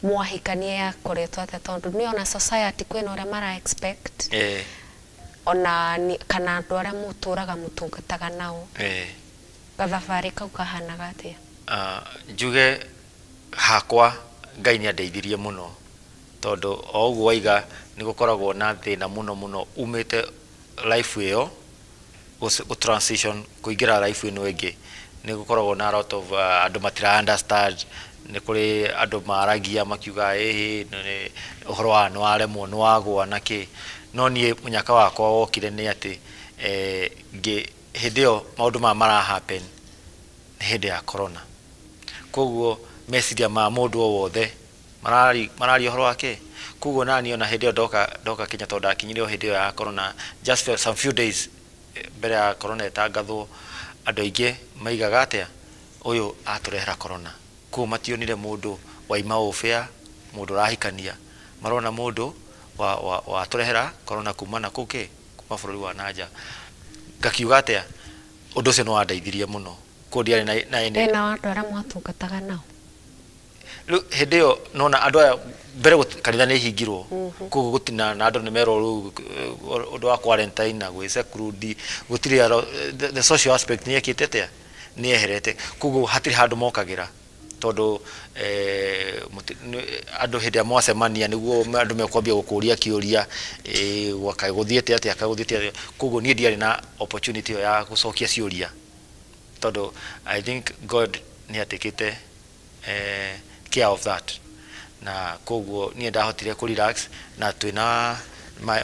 [SPEAKER 1] mwahikania yakoretwo atĩa, tondũ nĩ ona society kwĩna ũrĩa mara expect, ona kana andũ arĩa mũtũraga mũtungataga nao, gathabarĩ kau kahanaga atĩa?
[SPEAKER 2] Njuge hakwa Ngai nĩ andeithirie mũno, tondũ o ũguo waiga nĩ gũkoragwo na thĩna mũno mũno umĩte life ĩyo gũ transition kũingĩra life ĩno ĩngĩ, nĩ gũkoragwo na a lot of andũ matira understand. Nĩ kũrĩ andũ maragia makiuga ĩhĩ ũhoro wa nĩ waremwo nĩ wagwa na kĩ. No niĩ mũnyaka wakwa wokire nĩ atĩ hĩndĩ ĩyo maũndũ maya mara happen nĩ hĩndĩ ya corona, koguo meciria ma mũndũ o wothe mararia ũhoro wake. Koguo nani ona hĩndĩ ĩyo ndoka Kenya, tondũ ndakinyire o hĩndĩ ĩyo ya corona, just for some few days mbere ya corona ĩtangathwo, andũ aingĩ maigaga atĩa, ũyũ atũrehera corona. Koguo mationire mũndũ waima ũbĩa, mũndũ ũrahikania, marona mũndũ watũrehera corona kuma na kũu kĩ kuma bũrũri wa nanja. Ngakiuga atĩa, ũndũ ũcio nĩ wandeithirie mũno, koguo ndiarĩ na any
[SPEAKER 1] Thĩna wa andũ arĩa mwatungataga nao?
[SPEAKER 2] Rĩu hĩndĩ ĩyo nona andũ aya mbere kanitha nĩ ihingirwo, koguo gũtina na andũ nĩ merwo rĩu ũndũ wa quarantine na gwĩ seclude, gũtirĩ the social aspect nĩ ekĩte atĩa, nĩ yeherete. Koguo hatirĩ handũ mokagĩra, tondũ andũ hĩndĩ ĩrĩa mwacemania nĩguo andũ mekwambia gũkũria kĩũria, kaĩ gũthiĩte atĩa, kaĩ gũthiĩte atĩa. Koguo niĩ ndiarĩ na opportunity ĩyo ya gũcokia ciũria, tondũ I think God nĩ atekĩte care of that, na koguo niĩ ndahotire kũ relax na twĩna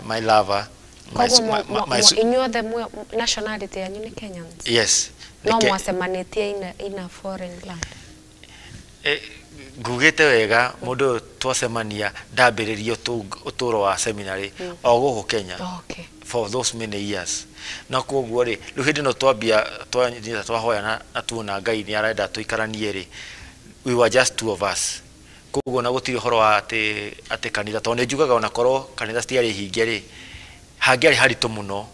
[SPEAKER 2] my lover, my,
[SPEAKER 1] Koguo
[SPEAKER 2] my,
[SPEAKER 1] inyuothe nationality yanyu nĩ Kenyans?
[SPEAKER 2] Yes.
[SPEAKER 1] No mwacemanĩtie in a foreign land?
[SPEAKER 2] Ngugĩte wega, mũndũ ũyũ twacemania ndambĩrĩrie ũtũũro wa seminary o gũkũ Kenya for those many years, na koguo rĩ, rĩu hĩndĩ ĩno twambia twanyita twahoya na tuona Ngai nĩ arenda tũikaranie rĩ, we were just two of us. Koguo na gũtirĩ ũhoro wa atĩ kanitha, tondũ nĩ njugaga ona korwo kanitha citiarĩ hinge rĩ, Hangĩarĩ haritũ mũno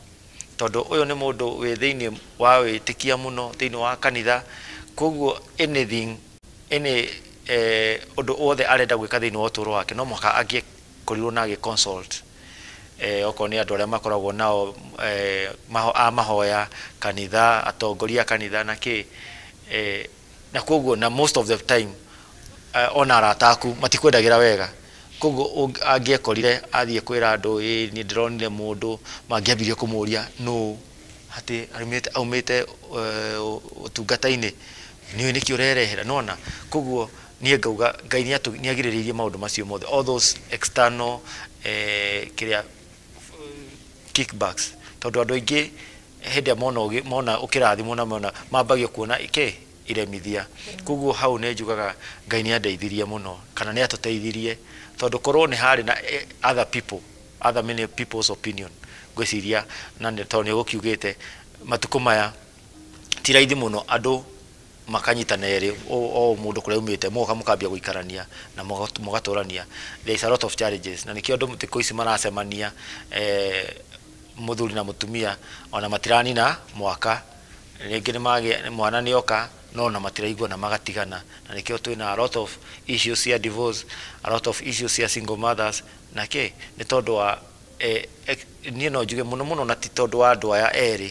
[SPEAKER 2] tondũ ũyũ nĩ mũndũ wĩ thĩinĩ wa wĩtĩkia mũno thĩinĩ wa kanitha, koguo anything any ũndũ wothe arenda gwĩka thĩinĩ wa ũtũũro wake no mũhaka angĩkorirwo na agĩ consult okorwo nĩ andũ arĩa makoragwo nao a mahoya kanitha, atongoria a kanitha na kĩ na koguo na most of the time ona arata aku matikwendagĩra wega. Koguo angĩekorire athiĩ kwĩra andũ ĩ niĩ ndĩronire mũndũ, mangĩambirie kũmũria nũ atĩ aumĩte ũtungata-inĩ, nĩũĩ nĩkĩ ũrerehera nona. Koguo niĩ ngauga Ngai nĩagirĩrĩirie maũndũ macio mothe, all those external kĩrĩa kickbacks, tondũ andũ aingĩ hĩndĩ ĩrĩa mona ũkĩrathimwo na mona mambagia kuona kĩ iremithia. Koguo hau nĩ njugaga Ngai nĩ andeithirie mũno kana nĩ atũteithirie, tondũ korwo nĩ harĩ na other people, other many people's opinion, ngwĩciria na tondũ nĩ ũgũkiugĩte matukũ maya ti raithi mũno andũ makanyitana erĩ o mũndũ kũrĩa aumĩte mũgoka mũkambia gũikarania na mũgatũrania. There is a lot of challenges, na nĩkĩo andũ thikũ ici maracemania mũthuri na mũtumia ona matiranina mwaka, rĩngĩ nĩ mwana nĩoka no na matiraiguana magatigana, na nĩkĩo twĩna a lot of issues cia divorce, a lot of issues cia single mothers na kĩ nĩ tondũ wa niĩ no njuge mũno mũno, na ti tondũ wa andũ aya erĩ.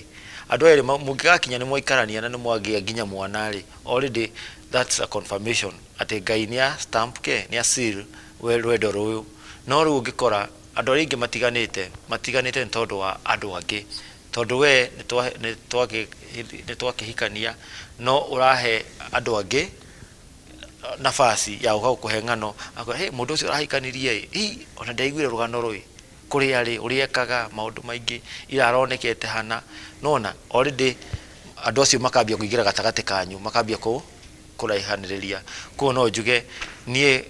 [SPEAKER 2] Andũ erĩ mũngĩgakinya nĩ mwaikarania na nĩ mwagĩa nginya mwana rĩ, already that's a confirmation atĩ Ngai nĩ a stamp ke nĩ a seal rwendo rũyũ. No rĩu ũngĩkora andũ arĩa aingĩ matiganĩte nĩ tondũ wa andũ angĩ, tondũ we nĩ twakĩhikania no ũrahe andũ angĩ nafasi ya gũka gũkũhe ng'ano, akwĩra hey, mũndũ ũcio ũrahikanirie ĩ ona ndaiguire rũgano rũĩ kũrĩa rĩ ũrĩa ekaga maũndũ maingĩ ira aronekete hana nona already andũ acio makambia kũingĩra gatagatĩ kanyu, makambia kũraihanĩrĩria. Koguo no njuge niĩ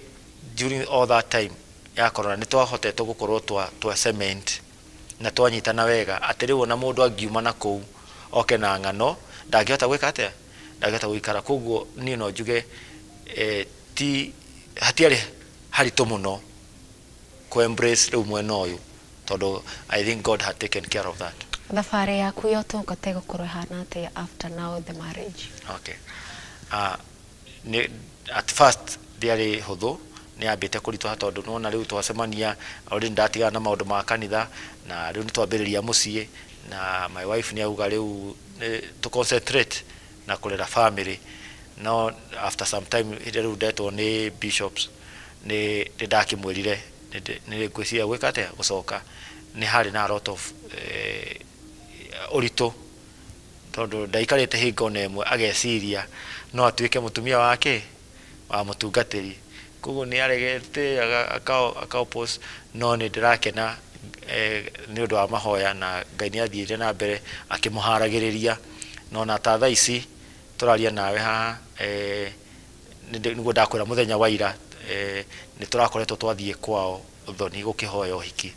[SPEAKER 2] during all that time ya corona nĩ twahotete gũkorwo twa cement na twanyitana wega atĩ rĩu ona mũndũ angiuma na kũu oke na ng'ano ndangĩhota gwĩka atĩa, ndangĩhota gũikara. Koguo niĩ no njuge ti hatiarĩ haritũ mũno kũ embrace rĩu mwena ũyũ, tondũ I think God had taken care of that.
[SPEAKER 1] Thabarĩ yaku ya ũtungata ĩgũkorwo ĩhana atĩa after now the marriage?
[SPEAKER 2] Okay. At first ndiarĩ hũthũ, nĩ yambĩte kũritũha tondũ nĩwona rĩu twacemania already ndatigana na maũndũ ma kanitha na rĩu nĩ twambĩrĩria mũciĩ, na my wife nĩ auga rĩu to concentrate na kũrera family. No after some time hĩndĩ rĩu ndetwo nĩ bishops nĩ ndakĩmwĩrire nĩ ngwĩciria gwĩka atĩa gũcoka, nĩ harĩ na a lot of ũritũ tondũ ndaikarĩte hingo na ĩmwe ageciria no atuĩke mũtumia wake wa mũtungatĩri, koguo nĩ aregete aka oppose, no nĩ ndĩrakena nĩ ũndũ wa mahoya na Ngai nĩ athiĩte na mbere akĩmũharagĩrĩria, no na ta thaa ici tũraria nawe haha nĩguo ndakwĩra mũthenya wa ira nĩ tũrakoretwo twathiĩ kwao ũthoni gũkĩhoya ũhiki,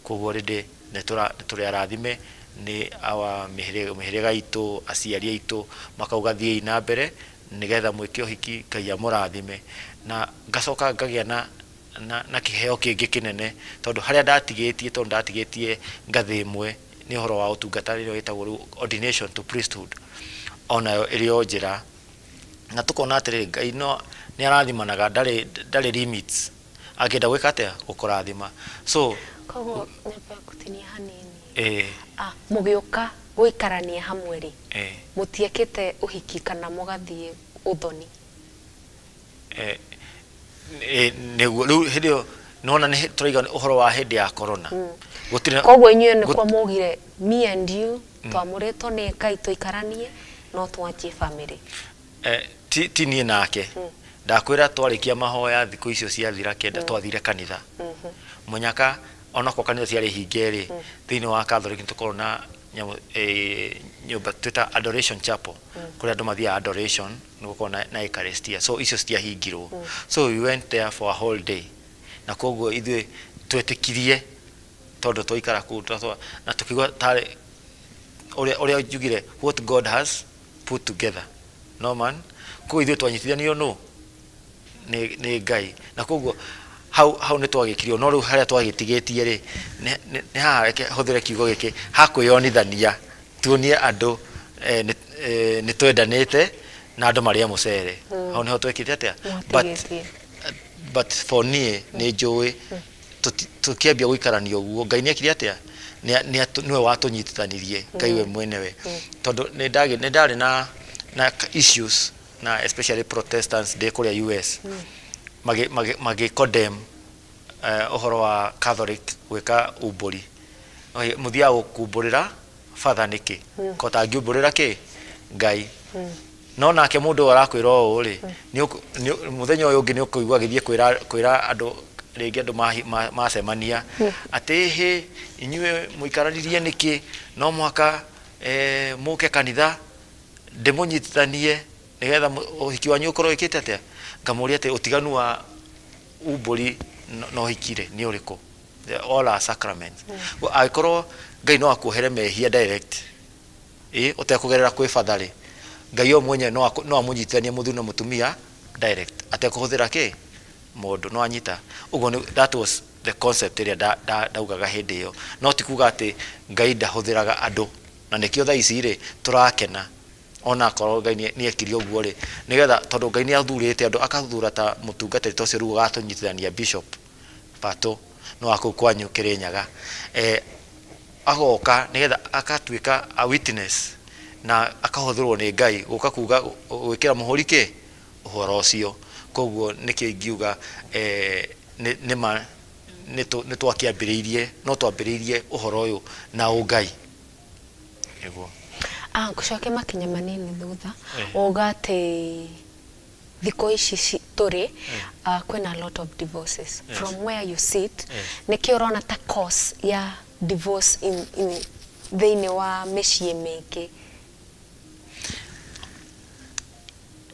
[SPEAKER 2] koguo already nĩ tũrĩ arathime nĩ awa mĩhĩrĩga itũ, aciari aitũ makauga thiĩi na mbere nĩgetha mwĩke ũhiki Ngai amũrathime. Na ngacoka ngagĩa na kĩheo kĩngĩ kĩnene tondũ harĩa ndatigĩtie, tondũ ndatigĩtie ngathĩ ĩmwe nĩ ũhoro wa ũtungata ĩrĩa ĩtagwo rĩu ordination to priesthood, onayo ĩrĩ o njĩra, na tũkona atĩrĩrĩ Ngai no nĩ arathimanaga, ndarĩ limits, angĩenda gwĩka atĩa gũkũrathima. So
[SPEAKER 1] koguo nyambe gũtinia hanini, mũgĩũka gũikarania hamwe rĩ, mũtiekĩte ũhiki kana mũgathiĩ ũthoni?
[SPEAKER 2] Nĩguo rĩu hĩndĩ ĩyo nĩwona nĩ tũraiga ũhoro wa hĩndĩ ya corona, gũtirĩ.
[SPEAKER 1] Koguo inyuĩ nĩkuo maugire me and you twamũrĩtwo nĩ Ngai tũikaranie no twanjie family?
[SPEAKER 2] Ti niĩ nake ndakwĩra twarĩkia mahoya thikũ icio ciathira kenda twathire kanitha mũnyaka, onakorwo kanitha ciarĩ hinge rĩ, thĩinĩ wa Catholic nĩ tũkoragwo na nyũmba twĩta adoration chapel, kũrĩa andũ mathiaga adoration nĩ gũkorwo na Eucharistia, so icio citiahingirwo, so we went there for a whole day, na koguo ithuĩ twetĩkirie tondũ twaikara kũu na tũkĩigua tarĩ ũrĩa njugire what God has put together no man, koguo ithuĩ twanyitithanio nũ nĩ Ngai, na koguo Hau nĩ twagĩkirio, no rĩu harĩa twagĩtigĩtie rĩ, nĩ haha reke hũthĩre kiugo gĩkĩ ha kwĩyonithania, tuonie andũ nĩ twendanĩte na andũ marĩe mũcere. Hau nĩho twekire atĩa? But for niĩ nĩ njũĩ tũkĩambia gũikarania ũguo, Ngai nĩekire atĩa? Nĩwe watũnyitithanirie, Ngai we mwenewe. Tondũ nĩ ndarĩ na issues na especially Protestants ndĩ kũrĩa US, magĩ condemn ũhoro wa Catholic gwĩka umbũri. Mũthiaga gũkumbũrĩra father nĩkĩ? Ko tangĩumbũrĩra kĩ? Ngai. No nake mũndũ ũyũ arakwĩra ũũ rĩ, mũthenya ũyũ ũngĩ nĩ ũkũigua agĩthiĩ kwĩra andũ rĩngĩ, andũ macemania atĩ hĩ, inyuĩ mũikaranirie nĩkĩ? No mũhaka mũke kanitha ndĩmũnyitithanie nĩgetha ũhiki wanyu ũkorwo wĩkĩte atĩa? Ngamũria atĩ ũtiganu wa umbũri na ũhiki rĩ nĩ ũrĩkũ? All are sacraments. Angĩkorwo Ngai no akuohere mehia direct, ũtekũgerera kwĩ father rĩ, Ngai o mwenyewe no amũnyitithanie mũthuri na mũtumia direct atekũhũthĩra kĩ mũndũ, no anyita ũguo. That was the concept ĩrĩa ndaugaga hĩndĩ ĩyo. No ti kuga atĩ Ngai ndahũthĩraga andũ, na nĩkĩo thaa ici rĩ tũrakena ona akorwo Ngai nĩ ekire ũguo rĩ, nĩgetha tondũ Ngai nĩ athurĩte andũ, akathura ta mũtungatĩri ta ũcio rĩu ũgatũnyitithania, Bishop Pato no wa kũu kwanyu Kĩrĩnyaga, agoka nĩgetha akatuĩka a witness na akahũthĩrwo nĩ Ngai gũka kuga gwĩkĩra mũhũri kĩ ũhoro ũcio. Koguo nĩkĩo ingiuga nĩma nĩ twakĩambĩrĩirie, no twambĩrĩirie ũhoro ũyũ na ũngai nĩguo.
[SPEAKER 1] Ngũcoke makinya manini thutha, uga atĩ thikũ ici tũrĩ kwĩna a lot of divorces. From where you sit, nĩkĩ ũrona ta cause ya divorce in thĩinĩ wa mĩciĩ mĩingĩ?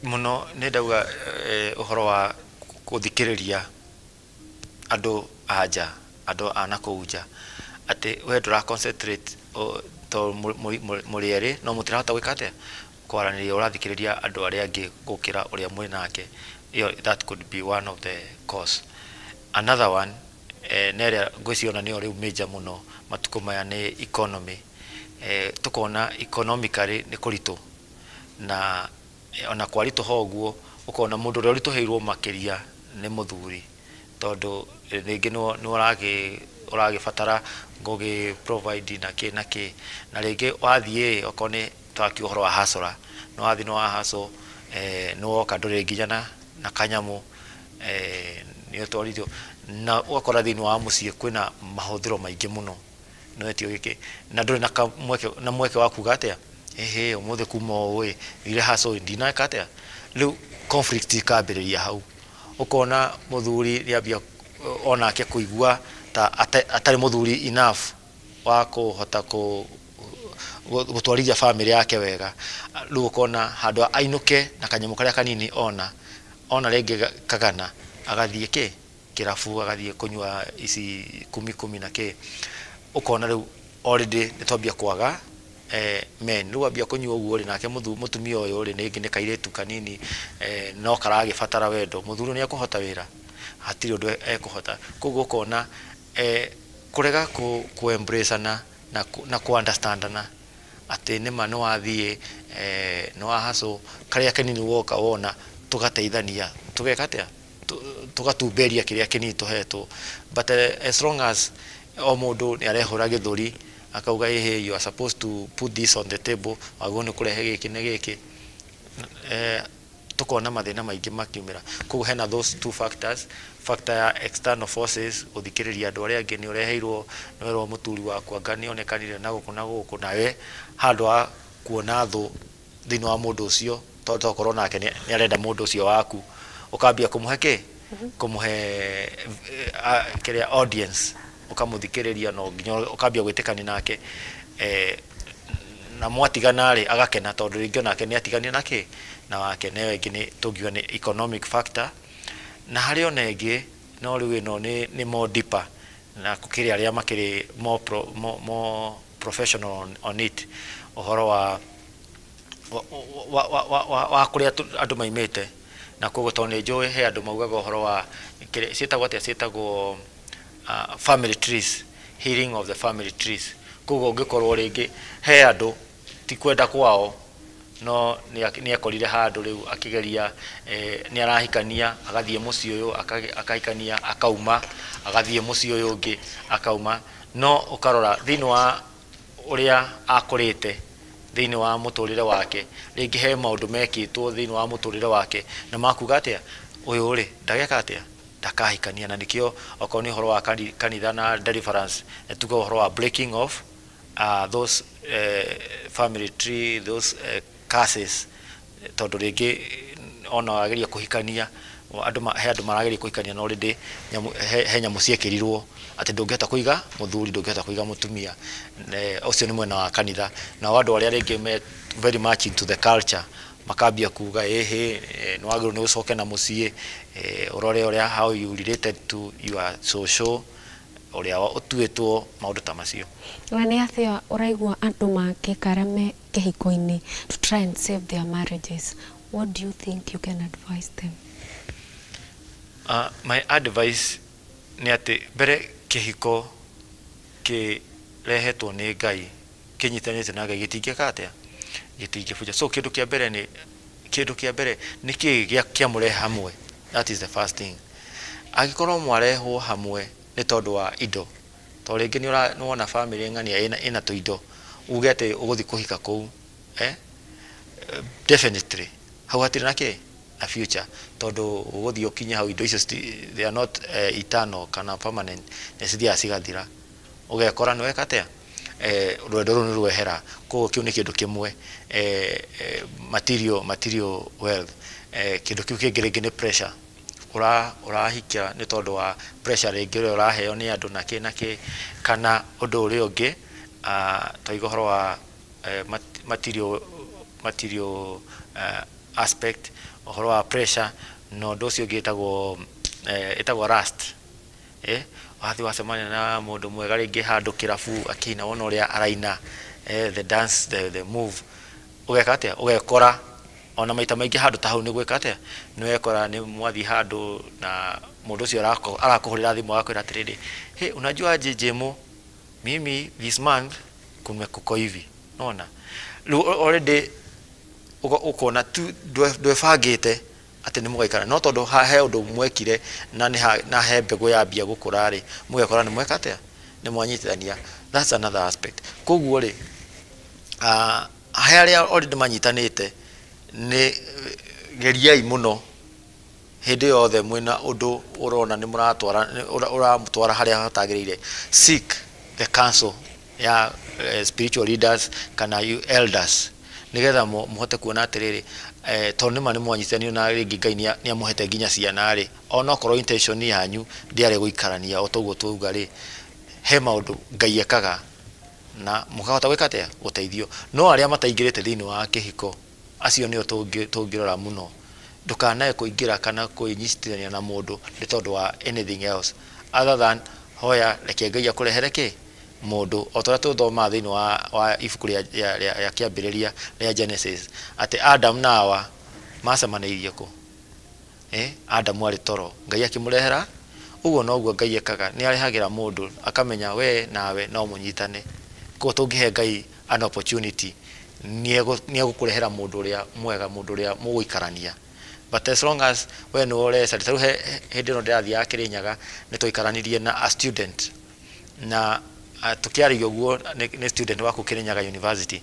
[SPEAKER 2] Mũno nĩ ndauga ũhoro wa gũthikĩrĩria andũ a nja, andũ a nakũu nja, atĩ we ndũra concentrate to mũrĩ erĩ no mũtirahota gwĩka atĩa, kwaranĩria, ũrathikĩrĩria andũ arĩa angĩ gũkĩra ũrĩa mwĩ nake. Ĩyo that could be one of the cause. Another one, na ĩrĩa ngwĩciria ona nĩyo rĩu major mũno matukũ maya, nĩ economy. Tũkona economically nĩ kũritũ, na ona kwaritũha ũguo, ũkona mũndũ ũrĩa ũritũhĩirwo makĩria nĩ mũthuri, tondũ rĩngĩ nĩ ũragĩbatara gũgĩ provide na kĩ na kĩ, na rĩngĩ wathiĩ okorwo nĩ twakiuga ũhoro wa hasora, nĩ wathiĩ nĩ wa hustle, nĩ woka ndũrĩ nginya na kanyamũ, nĩ ũtwarithio na ũgakora thĩinĩ wa mũciĩ kwĩna mahũthĩro maingĩ mũno, no etio gĩkĩ na ndũrĩ na kamweke na mweke wa kuga atĩa, ĩhĩ, ũmũthĩ kuma ũũ ĩ thire hustle ndineka atĩa. Rĩu conflict ikambĩrĩria hau, ũkona mũthuri nĩambia onake kũigua ta atarĩ mũthuri enough wa kũhota gũtwarithia family yake wega. Rĩu ũkona handũ ainũke na kanyamũ karĩa kanini ona rĩngĩ kagana, agathiĩ kĩ kĩrabu, agathiĩ kũnyua ici kumi kumi na kĩ. Ũkona rĩu already nĩ twambia kwaga men. Rĩu ambia kũnyua ũguo rĩ, nake mũtumia ũyũ rĩ, rĩngĩ nĩ kairĩtu kanini, no karagĩbatara wendo. Mũthuri nĩ ekũhota wĩra? Hatirĩ ũndũ ekũhota. Koguo ũkona kũrega kũ embrace na kũ understandana atĩ nĩma nĩ wathiĩ, nĩ wa hustle, karĩa kanini woka wona tũgateithania, tũgeka atĩa, tũgatumberia kĩrĩa kĩnini tũhetwo. But as long as o mũndũ nĩ arehũra gĩthũri akauga, "Ĩhĩ, you are supposed to put this on the table, wagĩrĩirwo nĩ kũrehe gĩkĩ na gĩkĩ," tukona mathĩna maingĩ makiumĩra. Koguo hena those two factors, factor ya external forces, gũthikĩrĩria andũ arĩa angĩ, nĩ ũreheirwo, nĩ werwo mũturi waku anga nĩ onekanire na gũkũ na gũkũ, nawe handũ ha kuona thũ thĩinĩ wa mũndũ ũcio, tondũ tokorwo nake nĩ arenda mũndũ ũcio waku, ũkambia kũmũhe kĩ, kũmũhe kĩrĩa audience, ũkamũthikĩrĩria no nginya ũkambia gwĩtĩkania nake, na mwatigana rĩ, agakena tondũ rĩngĩ onake nĩ atiganire na kĩ na wake. Na ĩyo ĩngĩ nĩ tũngiuga nĩ economic factor. Na harĩ ona ĩngĩ, no rĩu ĩno nĩ more deeper na gũkĩrĩ arĩa makĩrĩ more professional on it, ũhoro wa kũrĩa andũ maimĩte. Na koguo tondũ nĩ njũĩ he andũ maugaga ũhoro wa ciĩtagwo atĩa, ciĩtagwo family trees, healing of the family trees. Koguo ũngĩkorwo rĩngĩ he andũ ti kwenda kwao, no nĩ ekorire handũ rĩu akĩgeria, nĩ arahikania agathiĩ mũciĩ ũyũ, akahikania akauma, agathiĩ mũciĩ ũyũ ũngĩ akauma, no ũkarora thĩinĩ wa ũrĩa akũrĩte thĩinĩ wa mũtũrĩre wake, rĩngĩ he maũndũ mekĩtwo thĩinĩ wa mũtũrĩre wake na makuga atĩa, ũyũ rĩ ndageka atĩa, ndakahikania. Na nĩkĩo okorwo nĩ ũhoro wa kanitha na deliverance, nĩ tuga ũhoro wa breaking off those family tree, those curses, tondũ rĩngĩ ona wageria kũhikania andũ, he andũ marageria kũhikania no already he nyamũ ciekĩrirwo atĩ ndũngĩhota kũiga mũthuri, ndũngĩhota kũiga mũtumia. Ũcio nĩ mwena wa kanitha. Nao andũ arĩa rĩngĩ me very much into the culture makambia kuga ĩhĩ, nĩ wagĩrĩirwo nĩ ũcoke na mũciĩ, ũrore ũrĩa how you related to your social ũrĩa ũtuĩtwo, maũndũ ta macio.
[SPEAKER 1] Na nĩ atĩa ũraigua andũ mangĩka arĩa me kĩhiko-inĩ to try and save their marriages? What do you think you can advise them?
[SPEAKER 2] My advice nĩ atĩ mbere kĩhiko kĩrehetwo nĩ Ngai, kĩnyitanĩte na Ngai, gĩtingĩka atĩa, gĩtingĩbunja. So kĩndũ kĩa mbere nĩ, kĩndũ kĩa mbere nĩ kĩĩ kĩamũrehe hamwe? That is the first thing. Angĩkorwo mwarehwo hamwe nĩ tondũ wa indo, to rĩngĩ nĩ wona family ng'ania ĩna tũindo, uge atĩ ũgũthiĩ kũhika kũu, eh? Definitely hau hatirĩ na kĩ na future, tondũ ũgũthiĩ ũkinye hau indo icio they are not eternal kana permanent, nĩ cithiaga cigathira, ũgekora nĩ weka atĩa, rwendo rũu nĩ rwehera. Koguo kĩu nĩ kĩndũ kĩmwe, material wealth. Kĩndũ kĩu kĩngĩ rĩngĩ nĩ pressure, ũrahikia nĩ tondũ wa pressure rĩngĩ ũrĩa ũraheo nĩ andũ na kĩ na kĩ, kana ũndũ ũrĩa ũngĩ, twaiga ũhoro wa material aspect, ũhoro wa pressure, na ũndũ ũcio ũngĩ ĩtagwo lust. Wathiĩ wacemania na mũndũ mwega rĩngĩ handũ kĩrabu akĩina, wona ũrĩa araina, the dance, the move, ũgeka atĩa, ũgekora ona maita maingĩ handũ ta hau nĩ gwĩka atĩa, nĩ wekora nĩ mwathiĩ handũ na mũndũ ũcio arakũhũrĩra thimũ agakwĩra atĩrĩrĩ, hey, unajua aje Jemo, mimi this month kumekuko hivi, nona rĩu already ũkona tu ndwebangĩte atĩ nĩ mũgaikara, no tondũ he ũndũ mwekire na na he mbegũ yambia gũkũra rĩ, mũgekora nĩ mweka atĩa, nĩ mwanyitithania. That's another aspect. Koguo rĩ, he arĩa already manyitanĩte, nĩ geriai mũno hĩndĩ yothe mwĩna ũndũ ũrona nĩ mũratwara, ũramũtwara harĩa hatagĩrĩire, seek the counsel ya spiritual leaders kana you elders, nĩgetha mũhote kuona atĩrĩrĩ, tondũ nĩma nĩ mwanyitanio na rĩngĩ Ngai nĩ amũhete nginya ciana rĩ, onokorwo intention yanyu ndĩarĩ gũikarania o toguo twauga rĩ, he maũndũ Ngai ekaga na mũkahota gwĩka atĩa, gũteithio. No arĩa mataingĩrĩte thĩinĩ wa kĩhiko, acio nĩo tũngĩrora mũno. Ndũkanae kũingĩra kana kwĩnyitithania na mũndũ nĩ tondũ wa anything else other than hoya, reke Ngai akũrehere kĩ mũndũ, o ta ũrĩa tũthomaga thĩinĩ wa ibuku rĩa kĩambĩrĩria rĩa Genesis, atĩ Adam na Hawa macemanĩirie kũ? Adamu arĩ toro, Ngai akĩmũrehera. Ũguo noguo Ngai ekaga, nĩ arehagĩra mũndũ akamenya we nawe no mũnyitane. Koguo tũngĩhe Ngai an opportunity, nĩ egũkũrehera mũndũ ũrĩa mwega, mũndũ ũrĩa mũgũikarania. But as long as we nĩwe ũreca, ta rĩu hĩndĩ ĩno ndĩrathiaga Kĩrĩnyaga, nĩ twaikaranirie na a student, na tũkĩaria ũguo nĩ student wa kũu Kĩrĩnyaga University,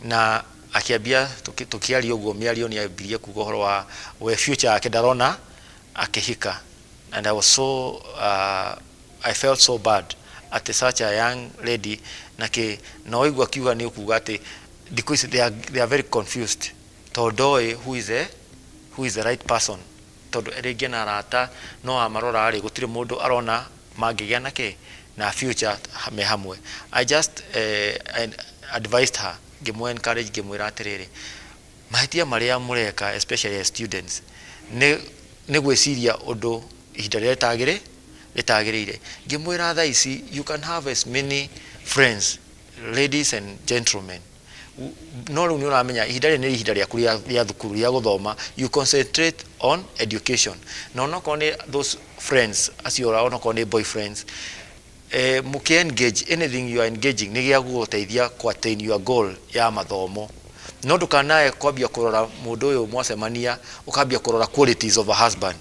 [SPEAKER 2] na akĩambia tũkĩaria ũguo mĩario, nĩ ambirie kuga ũhoro wa we future yake ndarona akĩhika. And I felt so bad at such a young lady, na kĩ na waigua akiuga nĩ ũkuga atĩ thikũ ici they are very confused, tondũ ndoĩ who is the right person, tondũ rĩngĩ na arata no amarora rĩ, gũtirĩ mũndũ arona mangĩgĩa na kĩ na future me hamwe. I just advised her, ngĩmũ encourage, ngĩmwĩra atĩrĩrĩ, mahĩtia marĩa mũreka especially as students nĩ gwĩciria ũndũ ihinda rĩrĩa rĩtagĩrĩire. Ngĩmwĩra thaa ici you can have as many friends, ladies and gentlemen. No rĩu nĩ ũramenya ihinda rĩrĩ nĩ ihinda rĩaku rĩa thukuru, rĩa gũthoma. You concentrate on education. Na onokorwo nĩ those friends acio, onokorwo nĩ boyfriends, mũkĩ engage, anything you are engaging nĩ gĩa gũgũteithia kũ attain your goal ya mathomo. No ndũkanae kwambia kũrora mũndũ ũyũ mwacemania, ũkambia kũrora qualities of a husband,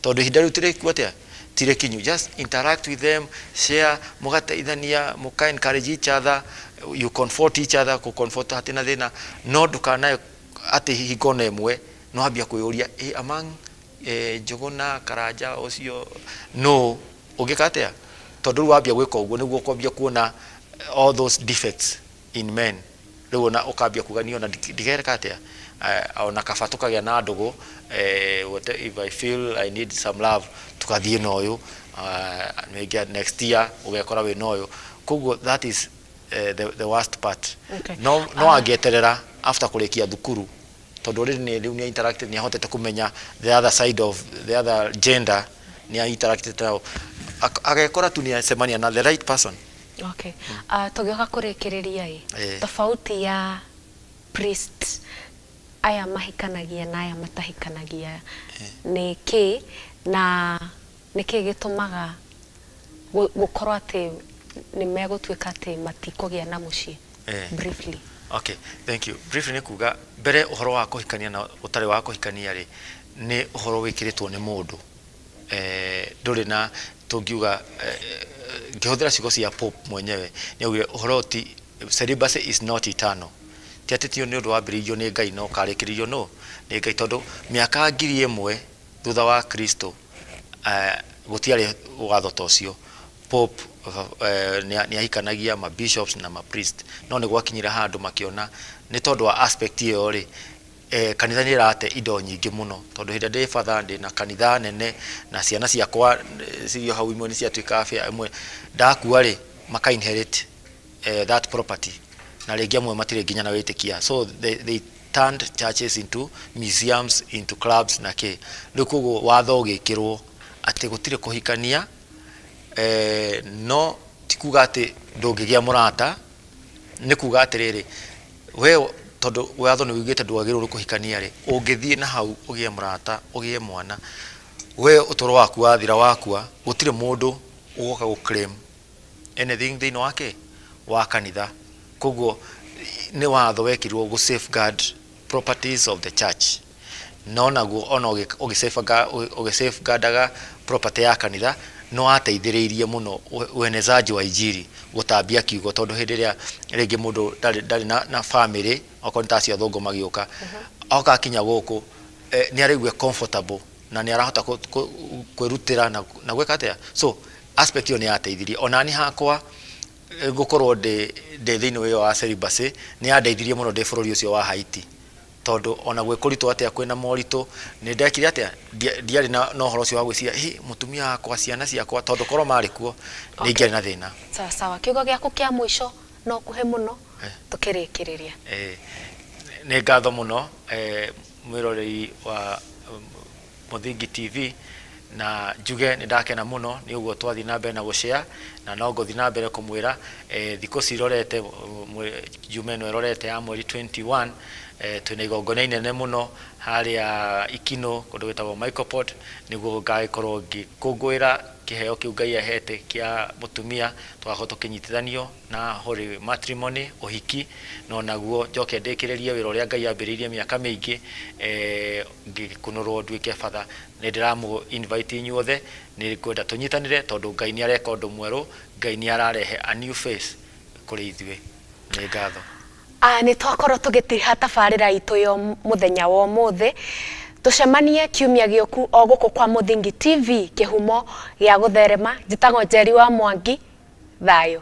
[SPEAKER 2] tondũ ihinda rĩu tirĩkuo atĩa, tirĩ kinyu. Just interact with them, share, mũgateithania, mũka encourage each other, you comfort each other, kũ comfort hatirĩ na thĩna. No ndũkanae atĩ hingo na ĩmwe no ambia kwĩyũria, among Njũgũna, Karanja, ũcio no ũngĩka atĩa? Tondũ rĩu wambia gwĩka ũguo, nĩguo ũkwambia kuona all those defects in men. Rĩu ona ũkambia kuga, niĩ ona ndigereka atĩa, ona kaba tũkagĩa na ndũgũ, if I feel I need some love, tukathiĩ na ũyũ, maybe next year ũgekora wĩ na ũyũ. Koguo that is the worst part. No angĩeterera after kũrĩkia thukuru, tondũ rĩrĩ nĩ rĩu nĩ interacted, nĩ ahotete kũmenya the other side of the other gender, nĩ interacted nao, agekora tu nĩ acemania na the right person.
[SPEAKER 1] Okay. Tũgĩũka kũrĩkĩrĩria ĩ, tofauti ya priest aya mahikanagia na aya matahikanagia nĩ kĩ, na nĩ kĩ gĩtũmaga gũkorwo atĩ nĩ megũtuĩka atĩ matikũgĩa na mũciĩ? Briefly.
[SPEAKER 2] Okay, thank you. Briefly nĩ kuga mbere, ũhoro wa kũhikania na ũtarĩ wa kũhikania rĩ, nĩ ũhoro wĩkĩrĩtwo nĩ mũndũ, ndũrĩ na tũngiuga, ngĩhũthĩra ciugo cia Pope mwenyewe, nĩ augire ũhoro ti celibacy is not eternal. Ti atĩ tio nĩ ũndũ wambĩrĩirio nĩ Ngai no ũkarĩkĩrĩrio no nĩ Ngai, tondũ mĩaka 1000 thutha wa Kristo, gũtiarĩ watho ta ũcio. Pope nĩ ahikanagia ma bishops na ma priest, no nĩ gwakinyire handũ makĩona nĩ tondũ wa aspect ĩyo rĩ, kanitha nĩ ĩrate indo nyingĩ mũno, tondũ hĩndĩ ĩrĩa ndĩ batha, ndĩ na kanitha nene na ciana ciakwa, cirio hau, imwe nĩ ciatuĩka abia, imwe ndakua rĩ, maka inherit that property, na rĩngĩ amwe matirĩ nginya na wĩtĩkia. So they turned churches into museums, into clubs na kĩ. Rĩu koguo watho ũgĩkĩrwo atĩ gũtirĩ kũhikania, no ti kuga atĩ ndũngĩgĩa mũrata. Nĩ kuga atĩrĩrĩ, we tondũ watho nĩ wugĩte ndwagĩrĩirwo kũhikania rĩ, ũngĩthiĩ na hau ũgĩe mũrata, ũgĩe mwana, we ũtũro waku wathira, wakua, gũtirĩ mũndũ ũgoka gũ claim anything thĩinĩ wake wa kanitha. Koguo nĩ watho wekĩrirwo gũ safeguard properties of the church, no naguo ona ũgĩ safeguardaga property ya kanitha, no wateithĩrĩirie mũno uenezaji wa injiri, gũtambia kiugo, tondũ hĩndĩ ĩrĩa rĩngĩ mũndũ ndarĩ na family, okorwo nĩ ta acio athũngũ magĩũka, oka akinya gũkũ, nĩ araigua comfortable na nĩ arahota kwĩrutĩra na gwĩka atĩa. So aspect ĩyo nĩ yateithirie. Ona niĩ hakwa, gũkorwo ndĩ thĩinĩ wa ĩyo wa celibacy nĩ yandeithirie mũno ndĩ bũrũri ũcio wa Haiti, tondũ ona gwĩ kũritũ atĩa, kwĩna moritũ, nĩ ndekire atĩa, ndiarĩ na ũhoro ũcio wa gwĩciria, "Hĩ, mũtumia wakwa, ciana ciakwa," tondũ korwo marĩ kuo nĩ ingĩarĩ na thĩna.
[SPEAKER 1] Sawa sawa. Kiugo gĩaku kĩa mũico no kuhe mũno tũkĩrĩkĩrĩria.
[SPEAKER 2] Nĩ ngatho mũno, mwĩroreri wa Mũthingi TV, na njuge nĩ ndakena mũno nĩ ũguo twathiĩ na mbere na gũshare, na no ngũthiĩ na mbere kũmwĩra, thikũ cirorete, Juma ĩno ĩrorete ya mweri 21, twĩna igongona inene mũno harĩa Ikino, kũndũ gwĩtagwo Microport, nĩguo ngagĩkorwo ngĩkũngũĩra kĩheo kĩu Ngai ahete kĩa mũtumia. Tũgakorwo tũkĩnyitithanio na holy matrimony, ũhiki, no naguo njoke ndĩkĩrĩrie wĩra ũrĩa Ngai ambĩrĩirie mĩaka mĩingĩ, ngĩkunũrwo nduĩke batha. Nĩ ndĩramũ invite inyuothe, nĩ ngwenda tũnyitanĩre, tondũ Ngai nĩ areka ũndũ mwerũ, Ngai nĩ ararehe a new face kũrĩ ithuĩ. Nĩ ngatho.
[SPEAKER 1] Nĩ twakorwo tũgĩtiriha tabarĩra itũ ya mũthenya wa ũmũthĩ. Tũcemanie kiumia gĩũku o gũkũ kwa Mũthingi TV, kĩhumo gĩa gũtherema. Njĩtagwo Njeri wa Mwangi. Thayũ.